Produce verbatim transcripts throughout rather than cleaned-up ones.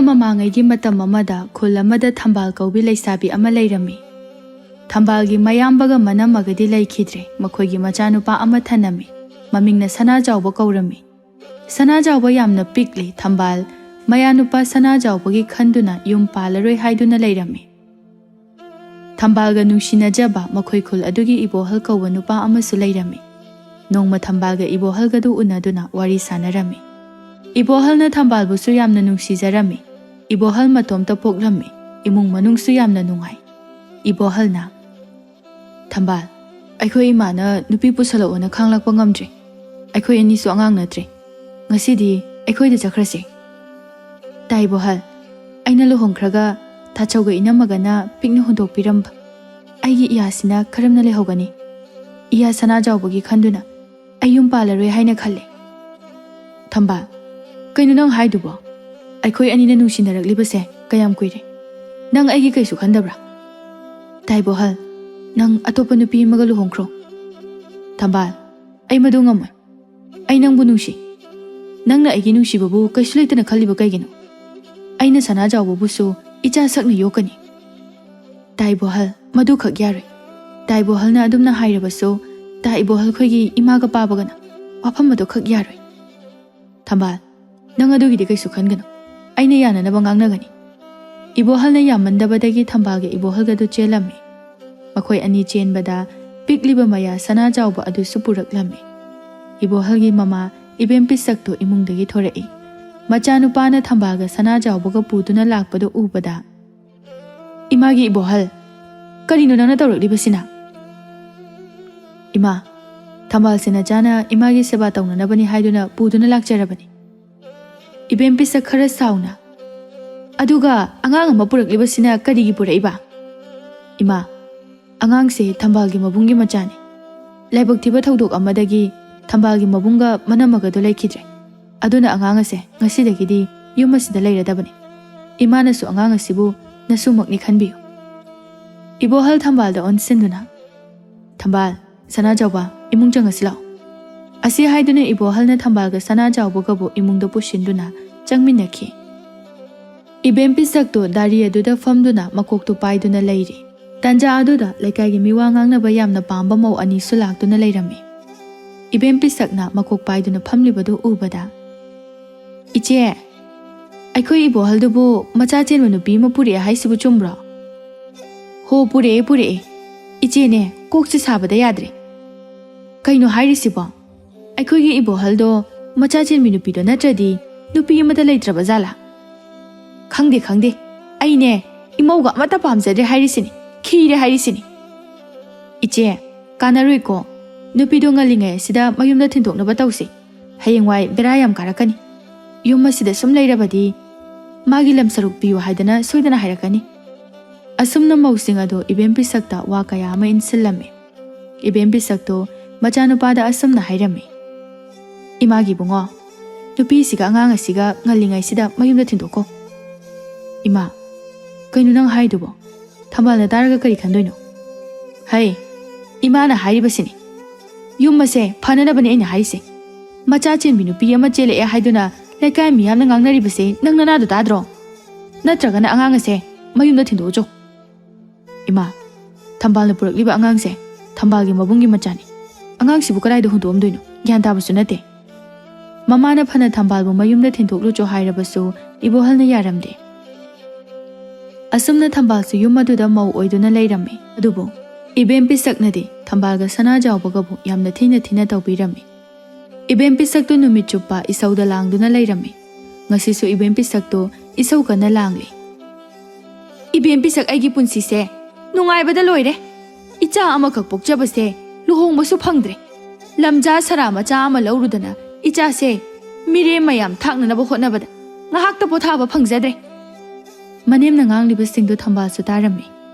ꯃꯃꯥꯡꯉꯩꯒꯤ ꯃꯇꯝ ꯑꯃꯗ ꯈꯨꯜ ꯑꯃꯗ ꯊꯝꯕꯥꯜ ꯀꯧꯕꯤ ꯂꯩꯁꯥꯕꯤ ꯑꯃ ꯂꯩꯔꯝꯃꯤ꯫ ꯊꯝꯕꯥꯜꯒꯤ ꯃꯌꯥꯝꯕꯒ ꯃꯅꯝꯃꯒꯗꯤ ꯂꯩꯈꯤꯗ꯭ꯔꯦ꯫ ꯃꯈꯣꯏꯒꯤ ꯃꯆꯥꯅꯨꯄꯥ ꯑꯃ ꯊꯅꯝꯃꯤ꯫ ꯃꯃꯤꯡꯅ ꯁꯅꯥꯖꯥꯎꯕ ꯀꯧꯔꯝꯃꯤ꯫ ꯁꯅꯥꯖꯥꯎꯕ ꯌꯥꯝꯅ ꯄꯤꯛꯂꯤ꯫ ꯊꯝꯕꯥꯜ ꯃꯌꯥꯅꯨꯄꯥ ꯁꯅꯥꯖꯥꯎꯕꯒꯤ ꯈꯟꯗꯨꯅ ꯌꯨꯝ ꯄꯥꯜꯂꯔꯣꯏ ꯍꯥꯏꯗꯨꯅ ꯂꯩꯔꯝꯃꯤ꯫ ꯊꯝꯕꯥꯜꯒ ꯅꯨꯡꯁꯤꯅꯖꯕ ꯃꯈꯣꯏ ꯈꯨꯜ ꯑꯗꯨꯒꯤ ꯏꯕꯣꯍꯜ ꯀꯧꯕ ꯅꯨꯄꯥ ꯑꯃꯁꯨ ꯂꯩꯔꯝꯃꯤ꯫ ꯅꯣꯡꯃ ꯊꯝꯕꯥꯜꯒ ꯏꯕꯣꯍꯜꯒꯗꯨ ꯎꯅꯗꯨꯅ ꯋꯥꯔꯤ ꯁꯥꯟꯅꯔꯝꯃꯤ꯫ ꯏꯕꯣꯍꯜꯅ ꯊꯝꯕꯥꯜꯕꯨꯁꯨ ꯌꯥꯝꯅ ꯅꯨꯡꯁꯤꯖꯔꯝꯃꯤ꯫ ꯏꯕꯣꯍꯜ ꯃꯇꯣꯝꯇ ꯄꯣꯛꯂꯝꯃꯤ꯫ ꯏꯃꯨꯡ ꯃꯅꯨꯡꯁꯨ ꯌꯥꯝꯅ ꯅꯨꯡꯉꯥꯏ꯫ ꯏꯕꯣꯍꯜꯅ, "ꯊꯝꯕꯥꯜ, ꯑꯩꯈꯣꯏ ꯏꯃꯥꯅ ꯅꯨꯄꯤ ꯄꯨꯁꯜꯂꯛꯑꯣꯅ ꯈꯥꯡꯂꯛꯄ ꯉꯝꯗ꯭ꯔꯦ꯫ ꯑꯩꯈꯣꯏ ꯑꯅꯤꯁꯨ ꯑꯉꯥꯡ ꯅꯠꯇ꯭ꯔꯦ꯫ ꯉꯁꯤꯗꯤ ꯑꯩꯈꯣꯏꯗ ꯆꯠꯈ꯭ꯔꯁꯦ꯫" ꯇꯥꯏ ꯏꯕꯣꯍꯜ, ꯑꯩꯅ ꯂꯨꯍꯣꯡꯈ꯭ꯔꯒ ꯇꯥꯆꯧꯒ ꯏꯅꯝꯃꯒꯅ ꯄꯤꯛꯅ ꯍꯨꯟꯗꯣꯛꯄꯤꯔꯝꯕ ꯑꯩꯒꯤ ꯏꯌꯥꯁꯤꯅ ꯀꯔꯝꯅ ꯂꯩꯍꯧꯒꯅꯤ? ꯏꯌꯥ ꯁꯅꯥꯖꯥꯎꯕꯒꯤ ꯈꯟꯗꯨꯅ ꯑꯩ ꯌꯨꯝ ꯄꯥꯜꯂꯔꯣꯏ ꯍꯥꯏꯅ ꯈꯜꯂꯦ꯫ ꯊꯝꯕꯥꯜ, ꯀꯩꯅꯣ ꯅꯪ ꯍꯥꯏꯗꯨꯕꯣ? ꯑꯩꯈꯣꯏ ꯑꯅꯤꯅ ꯅꯨꯡꯁꯤꯅꯔꯛꯂꯤꯕꯁꯦ ꯀꯌꯥꯝ ꯀꯨꯏꯔꯦ? ꯅꯪ ꯑꯩꯒꯤ ꯀꯩꯁꯨ ꯈꯟꯗꯕ꯭ꯔꯥ? ꯇꯥꯏ ꯏꯕꯣꯍꯜ, ꯅꯪ ꯑꯇꯣꯞꯄ ꯅꯨꯄꯤ ꯑꯃꯒ ꯂꯨꯍꯣꯡꯈ꯭ꯔꯣ꯫ ꯊꯝꯕꯥꯜ, ꯑꯩ ꯃꯗꯨ ꯉꯝꯃꯣꯏ꯫ ꯑꯩ ꯅꯪꯕꯨ ꯅꯨꯡꯁꯤ꯫ ꯅꯪꯅ ꯑꯩꯒꯤ ꯅꯨꯡꯁꯤꯕꯕꯨ ꯀꯩꯁꯨ ꯂꯩꯇꯅ ꯈꯜꯂꯤꯕ ꯀꯩꯒꯤꯅꯣ? ꯑꯩꯅ ꯁꯅꯥꯖꯥꯎꯕꯕꯨꯁꯨ ꯏꯆꯥ ꯁꯛꯅ ꯌꯣꯛꯀꯅꯤ꯫ ꯇꯥꯏ ꯏꯕꯣꯍꯜ, ꯃꯗꯨ ꯈꯛ ꯌꯥꯔꯣꯏ꯫ ꯇꯥꯏ ꯏꯕꯣꯍꯜꯅ ꯑꯗꯨꯝꯅ ꯍꯥꯏꯔꯕꯁꯨ ꯇꯥꯏ ꯏꯕꯣꯍꯜ ꯈꯣꯏꯒꯤ ꯏꯃꯥꯒ ꯄꯥꯕꯒꯅ ꯋꯥꯐꯝ ꯑꯗꯨ ꯈꯛ ꯌꯥꯔꯣꯏ꯫ ꯊꯝꯕꯥꯜ, ꯅꯪ ꯑꯗꯨꯒꯤꯗꯤ ꯀꯩꯁꯨ ꯈꯟꯒꯅꯨ꯫ ꯑꯩꯅ ꯌꯥꯅꯅꯕ ꯉꯥꯡꯅꯒꯅꯤ꯫ ꯏꯕꯣꯍꯜꯅ ꯌꯥꯝꯃꯟꯗꯕꯗꯒꯤ ꯊꯝꯕꯥꯜꯒ ꯏꯕꯣꯍꯜꯒꯗꯨ ꯆꯦꯜꯂꯝꯃꯤ꯫ ꯃꯈꯣꯏ ꯑꯅꯤ ꯆꯦꯟꯕꯗ ꯄꯤꯛꯂꯤꯕ ꯃꯌꯥ ꯁꯅꯥꯖꯥꯎꯕ ꯑꯗꯨꯁꯨ ꯄꯨꯔꯛꯂꯝꯃꯤ꯫ ꯏꯕꯣꯍꯜꯒꯤ ꯃꯃꯥ ꯏꯕꯦꯝ ꯄꯤꯁꯛꯇꯨ ꯏꯃꯨꯡꯗꯒꯤ ꯊꯣꯔꯛꯏ꯫ ꯃꯆꯥꯅꯨꯄꯥꯅ ꯊꯝꯕꯥꯜꯒ ꯁꯅꯥꯖꯥꯎꯕꯒ ꯄꯨꯗꯨꯅ ꯂꯥꯛꯄꯗꯨ ꯎꯕꯗ, "ꯏꯃꯥꯒꯤ ꯏꯕꯣꯍꯜ, ꯀꯔꯤꯅꯣ ꯅꯪꯅ ꯇꯧꯔꯛꯂꯤꯕꯁꯤꯅ?" "ꯏꯃꯥ, ꯊꯝꯕꯥꯜꯁꯦ ꯅꯆꯥꯅ ꯏꯃꯥꯒꯤ ꯁꯦꯕꯥ ꯇꯧꯅꯅꯕꯅꯤ ꯍꯥꯏꯗꯨꯅ ꯄꯨꯗꯨꯅ ꯂꯥꯛꯆꯔꯕꯅꯤ꯫" ꯏꯕꯦꯝ ꯄꯤꯁꯛ ꯈꯔ ꯁꯥꯎꯅ, "ꯑꯗꯨꯒ ꯑꯉꯥꯡ ꯑꯃ ꯄꯨꯔꯛꯂꯤꯕꯁꯤꯅ ꯀꯔꯤꯒꯤ ꯄꯨꯔꯛꯏꯕ?" "ꯏꯃꯥ, ꯑꯉꯥꯡꯁꯦ ꯊꯝꯕꯥꯜꯒꯤ ꯃꯕꯨꯡꯒꯤ ꯃꯆꯥꯅꯤ꯫ ꯂꯥꯏꯕꯛ ꯊꯤꯕ ꯊꯧꯗꯣꯛ ꯑꯃꯗꯒꯤ ꯊꯝꯕꯥꯜꯒꯤ ꯃꯕꯨꯡꯒ ꯃꯅꯝꯃꯒꯗꯣ ꯂꯩꯈꯤꯗ꯭ꯔꯦ꯫ ꯑꯗꯨꯅ ꯑꯉꯥꯡ ꯑꯁꯦ ꯉꯁꯤꯗꯒꯤꯗꯤ ꯌꯨꯝ ꯑꯁꯤꯗ ꯂꯩꯔꯗꯕꯅꯤ꯫ ꯏꯃꯥꯅꯁꯨ ꯑꯉꯥꯡ ꯑꯁꯤꯕꯨ ꯅꯁꯨꯃꯛꯅꯤ ꯈꯟꯕꯤꯌꯨ꯫" ꯏꯕꯣꯍꯜ ꯊꯝꯕꯥꯜꯗ ꯑꯣꯟꯁꯤꯟꯗꯨꯅ, "ꯊꯝꯕꯥꯜ, ꯁꯅꯥꯖꯥꯎꯕ, ꯏꯃꯨꯡ ꯆꯪꯉꯁꯤ ꯂꯥꯛꯑꯣ꯫" ꯑꯁꯤ ꯍꯥꯏꯗꯨꯅ ꯏꯕꯣꯍꯜꯅ ꯊꯝꯕꯥꯜꯒ ꯁꯅꯥꯖꯥꯎꯕꯒꯕꯨ ꯏꯃꯨꯡꯗ ꯄꯨꯁꯤꯟꯗꯨꯅ ꯆꯪꯃꯤꯟꯅꯈꯤ꯫ ꯏꯕꯦꯝ ꯄꯤꯁꯛꯇꯨ ꯗꯥꯔꯤ ꯑꯗꯨꯗ ꯐꯝꯗꯨꯅ ꯃꯀꯣꯛꯇꯨ ꯄꯥꯏꯗꯨꯅ ꯂꯩꯔꯤ꯫ ꯇꯥꯟꯖꯥ ꯑꯗꯨꯗ ꯂꯩꯀꯥꯏꯒꯤ ꯃꯤꯋꯥ ꯉꯥꯡꯅꯕ ꯌꯥꯝꯅ ꯄꯥꯝꯕ ꯃꯧ ꯑꯅꯤꯁꯨ ꯂꯥꯛꯇꯨꯅ ꯂꯩꯔꯝꯃꯤ꯫ ꯏꯕꯦꯝ ꯄꯤꯁꯛꯅ ꯃꯀꯣꯛ ꯄꯥꯏꯗꯨꯅ ꯐꯝꯂꯤꯕꯗꯨ ꯎꯕꯗ, "ꯏꯆꯦ, ꯑꯩꯈꯣꯏ ꯏꯕꯣꯍꯜꯗꯨꯕꯨ ꯃꯆꯥ ꯆꯦꯟꯕ ꯅꯨꯄꯤ ꯑꯃ ꯄꯨꯔꯛꯑꯦ ꯍꯥꯏꯁꯤꯕꯨ ꯆꯨꯝꯕ꯭ꯔꯣ?" "ꯍꯣ, ꯄꯨꯔꯛꯑꯦ, ꯄꯨꯔꯛꯑꯦ꯫ ꯏꯆꯦꯅꯦ, ꯀꯣꯛꯁꯦ ꯁꯥꯕꯗ ꯌꯥꯗ꯭ꯔꯦ꯫ ꯀꯩꯅꯣ ꯍꯥꯏꯔꯤꯁꯤꯕꯣ? ꯑꯩꯈꯣꯏꯒꯤ ꯏꯕꯣꯍꯜꯗꯣ ꯃꯆꯥ ꯆꯦꯟꯕꯤ ꯅꯨꯄꯤꯗꯣ ꯅꯠꯇ꯭ꯔꯗꯤ ꯅꯨꯄꯤ ꯑꯃꯠꯇ ꯂꯩꯇ꯭ꯔꯕ ꯖꯥꯠꯂꯥ? ꯈꯪꯗꯦ, ꯈꯪꯗꯦ꯫ ꯑꯩꯅꯦ, ꯏꯃꯧꯒ ꯑꯃꯠꯇ ꯄꯥꯝꯖꯗ꯭ꯔꯦ ꯍꯥꯏꯔꯤꯁꯤꯅꯤ, ꯈꯤꯔꯦ ꯍꯥꯏꯔꯤꯁꯤꯅꯤ꯫ ꯏꯆꯦ, ꯀꯥꯟꯅꯔꯣꯏꯀꯣ꯫ ꯅꯨꯄꯤꯗꯣ ꯉꯜꯂꯤꯉꯩ ꯑꯁꯤꯗ ꯃꯌꯨꯝꯗ ꯊꯤꯟꯗꯣꯛꯅꯕ ꯇꯧꯁꯤ꯫ ꯍꯌꯦꯡꯋꯥꯏ ꯕꯦꯔꯥ ꯌꯥꯝ ꯀꯥꯔꯛꯀꯅꯤ꯫ ꯌꯨꯝ ꯑꯁꯤꯗ ꯁꯨꯝ ꯂꯩꯔꯕꯗꯤ ꯃꯥꯒꯤ ꯂꯝ ꯁꯔꯨꯛ ꯄꯤꯌꯨ ꯍꯥꯏꯗꯅ ꯁꯣꯏꯗꯅ ꯍꯥꯏꯔꯛꯀꯅꯤ꯫" ꯑꯁꯨꯝꯅ ꯃꯧꯁꯤꯡ ꯑꯗꯨ ꯏꯕꯦꯝ ꯄꯤꯁꯛꯇ ꯋꯥ ꯀꯌꯥ ꯑꯃ ꯏꯟꯁꯤꯜꯂꯝꯃꯤ꯫ ꯏꯕꯦꯝ ꯄꯤꯁꯛꯇꯨ ꯃꯆꯥꯅꯨꯄꯥꯗ ꯑꯁꯨꯝꯅ ꯍꯥꯏꯔꯝꯃꯤ, "ꯏꯃꯥꯒꯤ ꯏꯕꯨꯡꯉꯣ, ꯅꯨꯄꯤꯁꯤꯒ ꯑꯉꯥꯡ ꯑꯁꯤꯒ ꯉꯜꯂꯤꯉꯩꯁꯤꯗ ꯃꯌꯨꯝꯗ ꯊꯤꯟꯗꯣꯛꯈꯣ꯫ ꯏꯃꯥ, ꯀꯩꯅꯣ ꯅꯪ ꯍꯥꯏꯗꯨꯕꯣ? ꯊꯝꯕꯥꯜꯅ ꯇꯥꯔꯒ ꯀꯔꯤ ꯈꯟꯗꯣꯏꯅꯣ? ꯍꯩ, ꯏꯃꯥꯅ ꯍꯥꯏꯔꯤꯕꯁꯤꯅꯤ꯫ ꯌꯨꯝ ꯑꯁꯦ ꯐꯅꯅꯕꯅꯤ ꯑꯩꯅ ꯍꯥꯏꯔꯤꯁꯦ꯫ ꯃꯆꯥ ꯆꯦꯟꯕꯤ ꯅꯨꯄꯤ ꯑꯃ ꯆꯦꯜꯂꯛꯑꯦ ꯍꯥꯏꯗꯨꯅ ꯂꯩꯀꯥꯏ ꯃꯤꯌꯥꯝꯅ ꯉꯥꯡꯅꯔꯤꯕꯁꯦ ꯅꯪ ꯅꯅꯥꯗꯣ ꯇꯥꯗ꯭ꯔꯣ? ꯅꯠꯇ꯭ꯔꯒꯅ ꯑꯉꯥꯡ ꯑꯁꯦ ꯃꯌꯨꯝꯗ ꯊꯤꯟꯗꯣꯛꯑꯣ ꯆꯣ꯫" "ꯏꯃꯥ, ꯊꯝꯕꯥꯜꯅ ꯄꯨꯔꯛꯂꯤꯕ ꯑꯉꯥꯡꯁꯦ ꯊꯝꯕꯥꯜꯒꯤ ꯃꯕꯨꯡꯒꯤ ꯃꯆꯥꯅꯤ꯫ ꯑꯉꯥꯡꯁꯤꯕꯨ ꯀꯗꯥꯏꯗ ꯍꯨꯟꯗꯣꯛꯑꯝꯗꯣꯏꯅꯣ? ꯒ꯭ꯌꯥꯟ ꯇꯥꯕꯁꯨ ꯅꯠꯇꯦ꯫" ꯃꯃꯥꯅ ꯐꯅ ꯊꯝꯕꯥꯜꯕꯨ ꯃꯌꯨꯝꯗ ꯊꯤꯟꯗꯣꯛꯂꯨꯆꯣ ꯍꯥꯏꯔꯕꯁꯨ ꯏꯕꯣꯍꯜꯅ ꯌꯥꯔꯝꯗꯦ꯫ ꯑꯁꯨꯝꯅ ꯊꯝꯕꯥꯜꯁꯨ ꯌꯨꯝ ꯑꯗꯨꯗ ꯃꯧ ꯑꯣꯏꯗꯨꯅ ꯂꯩꯔꯝꯃꯤ꯫ ꯑꯗꯨꯕꯨ ꯏꯕꯦꯝ ꯄꯤꯁꯛꯅꯗꯤ ꯊꯝꯕꯥꯜꯒ ꯁꯅꯥꯖꯥꯎꯕꯒꯕꯨ ꯌꯥꯝꯅ ꯊꯤꯅ ꯊꯤꯅ ꯇꯧꯕꯤꯔꯝꯃꯤ꯫ ꯏꯕꯦꯝ ꯄꯤꯁꯛꯇꯨ ꯅꯨꯃꯤꯠ ꯆꯨꯞꯄ ꯏꯁꯧꯗ ꯂꯥꯡꯗꯨꯅ ꯂꯩꯔꯝꯃꯤ꯫ ꯉꯁꯤꯁꯨ ꯏꯕꯦꯝ ꯄꯤꯁꯛꯇꯨ ꯏꯁꯧ ꯀꯟꯅ ꯂꯥꯡꯂꯤ꯫ "ꯏꯕꯦꯝ ꯄꯤꯁꯛ, ꯑꯩꯒꯤ ꯄꯨꯟꯁꯤꯁꯦ ꯅꯨꯡꯉꯥꯏꯕꯗ ꯂꯣꯏꯔꯦ꯫ ꯏꯆꯥ ꯑꯃꯈꯛ ꯄꯣꯛꯆꯕꯁꯦ ꯂꯨꯍꯣꯡꯕꯁꯨ ꯐꯪꯗ꯭ꯔꯦ꯫ ꯂꯝꯖꯥ ꯁꯔꯥ ꯃꯆꯥ ꯑꯃ ꯂꯧꯔꯨꯗꯅ ꯏꯆꯥꯁꯦ ꯃꯤꯔꯦꯝ ꯃꯌꯥꯝ ꯊꯥꯛꯅꯅꯕ ꯍꯣꯠꯅꯕꯗ ꯉꯥꯏꯍꯥꯛꯇ ꯄꯣꯊꯥꯕ ꯐꯪꯖꯗ꯭ꯔꯦ꯫" ꯃꯅꯦꯝꯅ ꯉꯥꯡꯂꯤꯕꯁꯤꯡꯗꯨ ꯊꯝꯕꯥꯜꯁꯨ ꯇꯥꯔꯝꯃꯤ꯫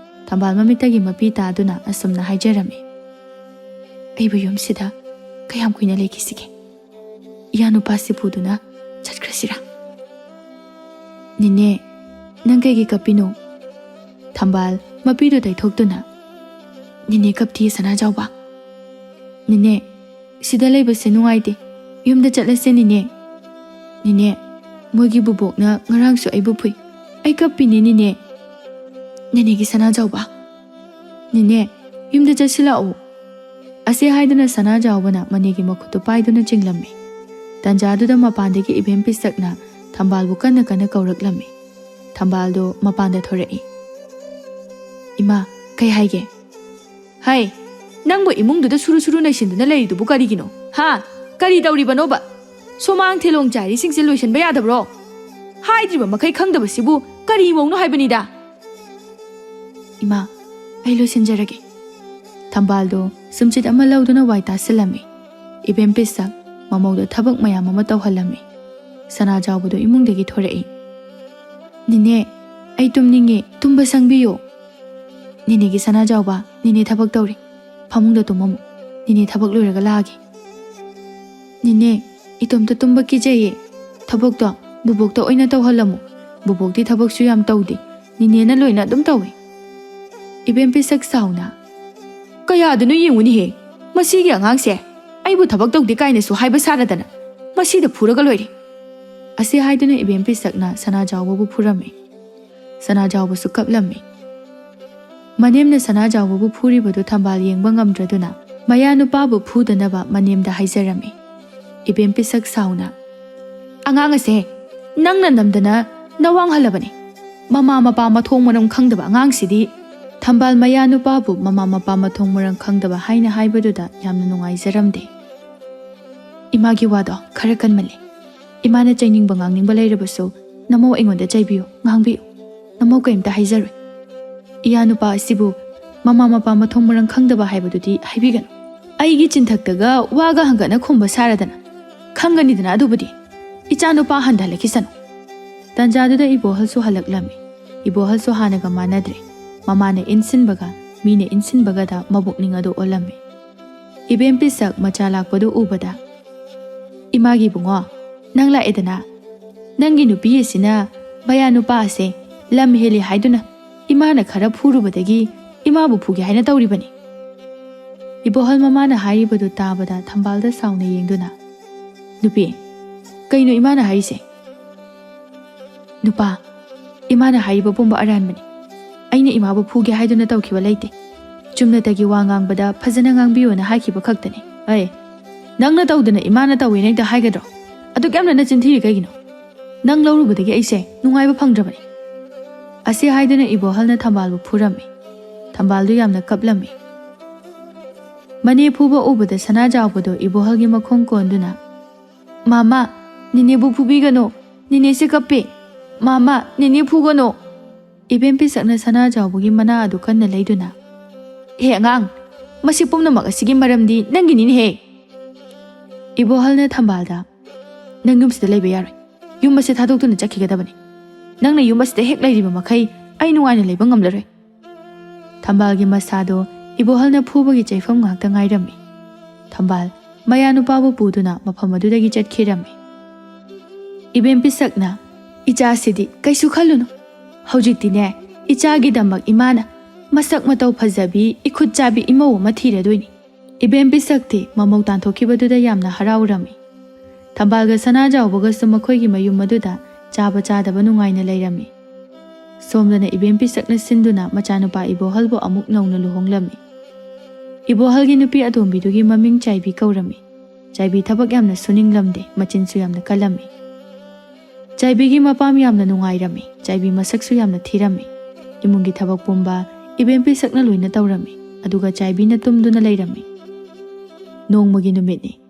ꯊꯝꯕꯥꯜ ꯃꯃꯤꯠꯇꯒꯤ ꯃꯄꯤ ꯇꯥꯗꯨꯅ ꯑꯁꯨꯝꯅ ꯍꯥꯏꯖꯔꯝꯃꯤ, "ꯑꯩꯕꯨ ꯌꯨꯝꯁꯤꯗ ꯀꯌꯥꯝ ꯀꯨꯏꯅ ꯂꯩꯈꯤꯁꯤꯒꯦ? ꯏꯌꯥ ꯅꯨꯄꯥꯁꯤ ꯄꯨꯗꯨꯅ ꯆꯠꯈ꯭ꯔꯁꯤꯔꯥ?" "ꯅꯦꯅꯦ, ꯅꯪ ꯀꯩꯒꯤ ꯀꯞꯄꯤꯅꯣ?" ꯊꯝꯕꯥꯜ ꯃꯄꯤꯗꯨ ꯇꯩꯊꯣꯛꯇꯨꯅ, "ꯅꯦꯅꯦ ꯀꯞꯇꯤꯌꯦ ꯁꯅꯥꯖꯥꯎꯕ꯫ ꯅꯦꯅꯦ, ꯁꯤꯗ ꯂꯩꯕꯁꯦ ꯅꯨꯡꯉꯥꯏꯇꯦ꯫ ꯌꯨꯝꯗ ꯆꯠꯂꯁꯦ ꯅꯦꯅꯦ꯫ ꯅꯦꯅꯦ, ꯃꯣꯏꯒꯤ ꯕꯨꯕꯣꯛꯅ ꯉꯔꯥꯡꯁꯨ ꯑꯩꯕꯨ ꯐꯨꯏ꯫ ꯑꯩ ꯀꯞꯄꯤꯅꯦ, ꯅꯦꯅꯦ꯫ ꯅꯦꯅꯦꯒꯤ ꯁꯅꯥꯖꯥꯎꯕ꯫ ꯅꯦꯅꯦ, ꯌꯨꯝꯗ ꯆꯠꯁꯤꯜꯂꯛꯎ꯫ ꯑꯁꯤ ꯍꯥꯏꯗꯨꯅ ꯁꯅꯥꯖꯥꯎꯕꯅ ꯃꯅꯦꯒꯤ ꯃꯈꯨꯠꯇꯨ ꯄꯥꯏꯗꯨꯅ ꯆꯤꯡꯂꯝꯃꯤ꯫ ꯇꯟꯖꯥꯗꯨꯗ ꯃꯄꯥꯟꯗꯒꯤ ꯏꯕꯦꯝ ꯄꯤꯁꯛꯅ ꯊꯝꯕꯥꯜꯕꯨ ꯀꯟꯅ ꯀꯟꯅ ꯀꯧꯔꯛꯂꯝꯃꯤ꯫ ꯊꯝꯕꯥꯜꯗꯨ ꯃꯄꯥꯟꯗ ꯊꯣꯔꯛꯏ꯫ "ꯏꯃꯥ, ꯀꯩ ꯍꯥꯏꯒꯦ?" "ꯍꯩ, ꯅꯪꯕꯨ ꯏꯃꯨꯡꯗꯨꯗ ꯁꯨꯔꯨ ꯁꯨꯔꯨ ꯅꯩꯁꯤꯟꯗꯨꯅ ꯂꯩꯔꯤꯗꯨꯕꯨ ꯀꯔꯤꯒꯤꯅꯣ? ꯍꯥ? ꯀꯔꯤ ꯇꯧꯔꯤꯕꯅꯣꯕ? ꯁꯨꯃꯥꯡ ꯊꯤꯂꯣꯡ ꯆꯥꯏꯔꯤꯁꯤꯡꯁꯦ ꯂꯣꯏꯁꯤꯟꯕ ꯌꯥꯗꯕ꯭ꯔꯣ? ꯍꯥꯏꯗ꯭ꯔꯤꯕ ꯃꯈꯩ ꯈꯪꯗꯕꯁꯤꯕꯨ ꯀꯔꯤ ꯃꯑꯣꯡꯅꯣ ꯍꯥꯏꯕꯅꯤꯗ?" "ꯏꯃꯥ, ꯑꯩ ꯂꯣꯏꯁꯤꯟꯖꯔꯒꯦ꯫" ꯊꯝꯕꯥꯜꯗꯣ ꯁꯨꯝꯆꯤꯠ ꯑꯃ ꯂꯧꯗꯨꯅ ꯋꯥꯏ ꯇꯥꯁꯤꯜꯂꯝꯃꯤ꯫ ꯏꯕꯦꯝ ꯄꯤꯁꯛ ꯃꯃꯧꯗ ꯊꯕꯛ ꯃꯌꯥꯝ ꯑꯃ ꯇꯧꯍꯜꯂꯝꯃꯤ꯫ ꯁꯅꯥꯖꯥꯎꯕꯗꯣ ꯏꯃꯨꯡꯗꯒꯤ ꯊꯣꯔꯛꯏ꯫ "ꯅꯦꯅꯦ, ꯑꯩ ꯇꯨꯝꯅꯤꯡꯉꯦ, ꯇꯨꯝꯕ ꯁꯪꯕꯤꯌꯨ꯫" "ꯅꯦꯅꯦꯒꯤ ꯁꯅꯥꯖꯥꯎꯕ, ꯅꯦꯅꯦ ꯊꯕꯛ ꯇꯧꯔꯤ꯫ ꯐꯃꯨꯡꯗ ꯇꯨꯝꯃꯝꯃꯨ꯫ ꯅꯦꯅꯦ ꯊꯕꯛ ꯂꯣꯏꯔꯒ ꯂꯥꯛꯑꯒꯦ꯫" "ꯅꯦꯅꯦ, ꯏꯇꯣꯝꯇ ꯇꯨꯝꯕ ꯀꯤꯖꯩꯌꯦ꯫ ꯊꯕꯛꯇꯣ ꯕꯨꯕꯣꯛꯇ ꯑꯣꯏꯅ ꯇꯧꯍꯜꯂꯝꯃꯨ꯫ ꯕꯨꯕꯣꯛꯇꯤ ꯊꯕꯛꯁꯨ ꯌꯥꯝ ꯇꯧꯗꯦ꯫ ꯅꯦꯅꯦꯅ ꯂꯣꯏꯅ ꯑꯗꯨꯝ ꯇꯧꯏ꯫" ꯏꯕꯦꯝ ꯄꯤꯁꯛ ꯁꯥꯎꯅ, "ꯀꯌꯥꯗꯅꯣ ꯌꯦꯡꯉꯨꯅꯦꯍꯦ, ꯃꯁꯤꯒꯤ ꯑꯉꯥꯡꯁꯦ꯫ ꯑꯩꯕꯨ ꯊꯕꯛ ꯇꯧꯗꯦ ꯀꯥꯏꯅꯁꯨ ꯍꯥꯏꯕ ꯁꯥꯔꯗꯅ, ꯃꯁꯤꯗ ꯐꯨꯔꯒ ꯂꯣꯏꯔꯦ꯫" ꯑꯁꯤ ꯍꯥꯏꯗꯨꯅ ꯏꯕꯦꯝ ꯄꯤꯁꯛꯅ ꯁꯅꯥꯖꯥꯎꯕꯕꯨ ꯐꯨꯔꯝꯃꯤ꯫ ꯁꯅꯥꯖꯥꯎꯕꯁꯨ ꯀꯞꯂꯝꯃꯤ꯫ ꯃꯅꯦꯝꯅ ꯁꯅꯥꯖꯥꯎꯕꯕꯨ ꯐꯨꯔꯤꯕꯗꯨ ꯊꯝꯕꯥꯜ ꯌꯦꯡꯕ ꯉꯝꯗ꯭ꯔꯗꯨꯅ ꯃꯌꯥꯅꯨꯄꯥꯕꯨ ꯐꯨꯗꯅꯕ ꯃꯅꯦꯝꯗ ꯍꯥꯏꯖꯔꯝꯃꯤ꯫ ꯏꯕꯦꯝ ꯄꯤꯁꯛ ꯁꯥꯎꯅ, "ꯑꯉꯥꯡ ꯑꯁꯦ ꯅꯪꯅ ꯅꯝꯗꯅ ꯅꯋꯥꯡꯍꯜꯂꯕꯅꯤ꯫ ꯃꯃꯥ ꯃꯄꯥ ꯃꯊꯣꯡ ꯃꯔꯝ ꯈꯪꯗꯕ ꯑꯉꯥꯡꯁꯤꯗꯤ꯫" ꯊꯝꯕꯥꯜ ꯃꯌꯥꯅꯨꯄꯥꯕꯨ ꯃꯃꯥ ꯃꯄꯥ ꯃꯊꯣꯡ ꯃꯔꯝ ꯈꯪꯗꯕ ꯍꯥꯏꯅ ꯍꯥꯏꯕꯗꯨꯗ ꯌꯥꯝꯅ ꯅꯨꯡꯉꯥꯏꯖꯔꯝꯗꯦ꯫ "ꯏꯃꯥꯒꯤ ꯋꯥꯗꯣ ꯈꯔ ꯀꯟꯃꯜꯂꯦ꯫ ꯏꯃꯥꯅ ꯆꯩꯅꯤꯡꯕ ꯉꯥꯡꯅꯤꯡꯕ ꯂꯩꯔꯕꯁꯨ ꯅꯃꯧ ꯑꯩꯉꯣꯟꯗ ꯆꯩꯕꯤꯌꯨ, ꯉꯥꯡꯕꯤꯌꯨ꯫ ꯅꯃꯧ ꯀꯔꯤꯝꯇ ꯍꯥꯏꯖꯔꯣꯏ꯫ ꯏꯌꯥ ꯅꯨꯄꯥ ꯑꯁꯤꯕꯨ ꯃꯃꯥ ꯃꯄꯥ ꯃꯊꯣꯡ ꯃꯔꯝ ꯈꯪꯗꯕ ꯍꯥꯏꯕꯗꯨꯗꯤ ꯍꯥꯏꯕꯤꯒꯅꯨ꯫ ꯑꯩꯒꯤ ꯆꯤꯟꯊꯛꯇꯒ ꯋꯥꯒ ꯍꯪꯒꯠꯅ ꯈꯨꯝꯕ ꯁꯥꯔꯗꯅ꯫ ꯈꯪꯒꯅꯤꯗꯅ ꯑꯗꯨꯕꯨꯗꯤ꯫ ꯏꯆꯥ ꯅꯨꯄꯥ ꯍꯟꯊ ꯍꯜꯂꯛꯈꯤꯁꯅꯨ꯫" ꯇꯟꯖꯥꯗꯨꯗ ꯏꯕꯣꯍꯜꯁꯨ ꯍꯜꯂꯛꯂꯝꯃꯤ꯫ ꯏꯕꯣꯍꯜꯁꯨ ꯍꯥꯟꯅꯒ ꯃꯥꯟꯅꯗ꯭ꯔꯦ꯫ ꯃꯃꯥꯅ ꯏꯟꯁꯤꯟꯕꯒ ꯃꯤꯅ ꯏꯟꯁꯤꯟꯕꯒꯗ ꯃꯕꯨꯛꯅꯤꯡ ꯑꯗꯨ ꯑꯣꯜꯂꯝꯃꯤ꯫ ꯏꯕꯦꯝ ꯄꯤꯁꯛ ꯃꯆꯥ ꯂꯥꯛꯄꯗꯨ ꯎꯕꯗ, "ꯏꯃꯥꯒꯤ ꯏꯕꯨꯡꯉꯣ, ꯅꯪ ꯂꯥꯛꯑꯦꯗꯅ꯫ ꯅꯪꯒꯤ ꯅꯨꯄꯤ ꯑꯁꯤꯅ ꯃꯌꯥ ꯅꯨꯄꯥ ꯑꯁꯦ ꯂꯝ ꯍꯦꯜꯂꯤ ꯍꯥꯏꯗꯨꯅ ꯏꯃꯥꯅ ꯈꯔ ꯐꯨꯔꯨꯕꯗꯒꯤ ꯏꯃꯥꯕꯨ ꯐꯨꯒꯦ ꯍꯥꯏꯅ ꯇꯧꯔꯤꯕꯅꯤ꯫" ꯏꯕꯣꯍꯜ ꯃꯃꯥꯅ ꯍꯥꯏꯔꯤꯕꯗꯨ ꯇꯥꯕꯗ ꯊꯝꯕꯥꯜꯗ ꯁꯥꯎꯅ ꯌꯦꯡꯗꯨꯅ, "ꯅꯨꯄꯤ, ꯀꯩꯅꯣ ꯏꯃꯥꯅ ꯍꯥꯏꯔꯤꯁꯦ?" "ꯅꯨꯄꯥ, ꯏꯃꯥꯅ ꯍꯥꯏꯔꯤꯕ ꯄꯨꯝꯕ ꯑꯔꯥꯟꯕꯅꯤ꯫ ꯑꯩꯅ ꯏꯃꯥꯕꯨ ꯐꯨꯒꯦ ꯍꯥꯏꯗꯨꯅ ꯇꯧꯈꯤꯕ ꯂꯩꯇꯦ꯫ ꯆꯨꯝꯅꯇꯒꯤ ꯋꯥ ꯉꯥꯡꯕꯗ ꯐꯖꯅ ꯉꯥꯡꯕꯤꯌꯨꯅ ꯍꯥꯏꯈꯤꯕ ꯈꯛꯇꯅꯤ꯫ ꯑꯦ, ꯅꯪꯅ ꯇꯧꯗꯅ ꯏꯃꯥꯅ ꯇꯧꯋꯦꯅ ꯍꯦꯛꯇ ꯍꯥꯏꯒꯗ꯭ꯔꯣ? ꯑꯗꯨꯛ ꯌꯥꯝꯅ ꯅꯆꯤꯟ ꯊꯤꯔꯤ ꯀꯩꯒꯤꯅꯣ? ꯅꯪ ꯂꯧꯔꯨꯕꯗꯒꯤ ꯑꯩꯁꯦ ꯅꯨꯡꯉꯥꯏꯕ ꯐꯪꯗ꯭ꯔꯕꯅꯤ꯫ ꯑꯁꯤ ꯍꯥꯏꯗꯨꯅ ꯏꯕꯣꯍꯜꯅ ꯊꯝꯕꯥꯜꯕꯨ ꯐꯨꯔꯝꯃꯤ꯫ ꯊꯝꯕꯥꯜꯗꯨ ꯌꯥꯝꯅ ꯀꯞꯂꯝꯃꯤ꯫ ꯃꯅꯦ ꯐꯨꯕ ꯎꯕꯗ ꯁꯅꯥꯖꯥꯎꯕꯗꯣ ꯏꯕꯣꯍꯜꯒꯤ ꯃꯈꯣꯡ ꯀꯣꯟꯗꯨꯅ, "ꯃꯥꯃꯥ, ꯅꯦꯅꯦꯕꯨ ꯐꯨꯕꯤꯒꯅꯨ, ꯅꯦꯅꯦꯁꯦ ꯀꯞꯄꯦ꯫ ꯃꯥꯃꯥ, ꯅꯦꯅꯦ ꯐꯨꯒꯅꯨ!" ꯏꯕꯦꯝ ꯄꯤꯁꯛꯅ ꯁꯅꯥꯖꯥꯎꯕꯒꯤ ꯃꯅꯥ ꯑꯗꯨ ꯀꯟꯅ ꯂꯩꯗꯨꯅ, "ꯍꯦ ꯑꯉꯥꯡ, ꯃꯁꯤ ꯄꯨꯝꯅꯃꯛ ꯑꯁꯤꯒꯤ ꯃꯔꯝꯗꯤ ꯅꯪꯒꯤꯅꯤꯅꯦꯍꯦ!" ꯏꯕꯣꯍꯜꯅ ꯊꯝꯕꯥꯜꯗ, "ꯅꯪ ꯌꯨꯝꯁꯤꯗ ꯂꯩꯕ ꯌꯥꯔꯣꯏ꯫ ꯌꯨꯝ ꯑꯁꯤ ꯊꯥꯗꯣꯛꯇꯨꯅ ꯆꯠꯈꯤꯒꯗꯕꯅꯤ꯫ ꯅꯪꯅ ꯌꯨꯝ ꯑꯁꯤꯗ ꯍꯦꯛ ꯂꯩꯔꯤꯕ ꯃꯈꯩ ꯑꯩ ꯅꯨꯡꯉꯥꯏꯅ ꯂꯩꯕ ꯉꯝꯂꯔꯣꯏ꯫" ꯊꯝꯕꯥꯜꯒꯤ ꯃꯁꯥꯗꯣ ꯏꯕꯣꯍꯜꯅ ꯐꯨꯕꯒꯤ ꯆꯩꯐꯝ ꯉꯥꯛꯇ ꯉꯥꯏꯔꯝꯃꯤ꯫ ꯊꯝꯕꯥꯜ ꯃꯌꯥꯅꯨꯄꯥꯕꯨ ꯄꯨꯗꯨꯅ ꯃꯐꯝ ꯑꯗꯨꯗꯒꯤ ꯆꯠꯈꯤꯔꯝꯃꯤ꯫ ꯏꯕꯦꯝ ꯄꯤꯁꯛꯅ, "ꯏꯆꯥꯁꯤꯗꯤ ꯀꯩꯁꯨ ꯈꯜꯂꯨꯅꯨ꯫ ꯍꯧꯖꯤꯛꯇꯤꯅꯦ, ꯏꯆꯥꯒꯤꯗꯃꯛ ꯏꯃꯥꯅ ꯃꯁꯛ ꯃꯇꯧ ꯐꯖꯕꯤ, ꯏꯈꯨꯠ ꯆꯥꯕꯤ ꯏꯃꯧ ꯑꯃ ꯊꯤꯔꯗꯣꯏꯅꯤ꯫" ꯏꯕꯦꯝ ꯄꯤꯁꯛꯇꯤ ꯃꯃꯧ ꯇꯥꯟꯊꯣꯛꯈꯤꯕꯗꯨꯗ ꯌꯥꯝꯅ ꯍꯔꯥꯎꯔꯝꯃꯤ꯫ ꯊꯝꯕꯥꯜꯒ ꯁꯅꯥꯖꯥꯎꯕꯒꯁꯨ ꯃꯈꯣꯏꯒꯤ ꯃꯌꯨꯝ ꯑꯗꯨꯗ ꯆꯥꯕ ꯆꯥꯗꯕ ꯅꯨꯡꯉꯥꯏꯅ ꯂꯩꯔꯝꯃꯤ꯫ ꯁꯣꯝꯗꯅ ꯏꯕꯦꯝ ꯄꯤꯁꯛꯅ ꯁꯤꯟꯗꯨꯅ ꯃꯆꯥꯅꯨꯄꯥ ꯏꯕꯣꯍꯜꯕꯨ ꯑꯃꯨꯛ ꯅꯧꯅ ꯂꯨꯍꯣꯡꯂꯝꯃꯤ꯫ ꯏꯕꯣꯍꯜꯒꯤ ꯅꯨꯄꯤ ꯑꯇꯣꯝꯕꯤꯗꯨꯒꯤ ꯃꯃꯤꯡ ꯆꯥꯏꯕꯤ ꯀꯧꯔꯝꯃꯤ꯫ ꯆꯥꯏꯕꯤ ꯊꯕꯛ ꯌꯥꯝꯅ ꯁꯨꯅꯤꯡꯂꯝꯗꯦ, ꯃꯆꯤꯟꯁꯨ ꯌꯥꯝꯅ ꯀꯜꯂꯝꯃꯤ꯫ ꯆꯥꯏꯕꯤꯒꯤ ꯃꯄꯥꯝ ꯌꯥꯝꯅ ꯅꯨꯡꯉꯥꯏꯔꯝꯃꯤ꯫ ꯆꯥꯏꯕꯤ ꯃꯁꯛꯁꯨ ꯌꯥꯝꯅ ꯊꯤꯔꯝꯃꯤ꯫ ꯏꯃꯨꯡꯒꯤ ꯊꯕꯛ ꯄꯨꯝꯕ ꯏꯕꯦꯝ ꯄꯤꯁꯛꯅ ꯂꯣꯏꯅ ꯇꯧꯔꯝꯃꯤ, ꯑꯗꯨꯒ ꯆꯥꯏꯕꯤꯅ ꯇꯨꯝꯗꯨꯅ ꯂꯩꯔꯝꯃꯤ꯫ ꯅꯣꯡꯃꯒꯤ ꯅꯨꯃꯤꯠꯅꯤ꯫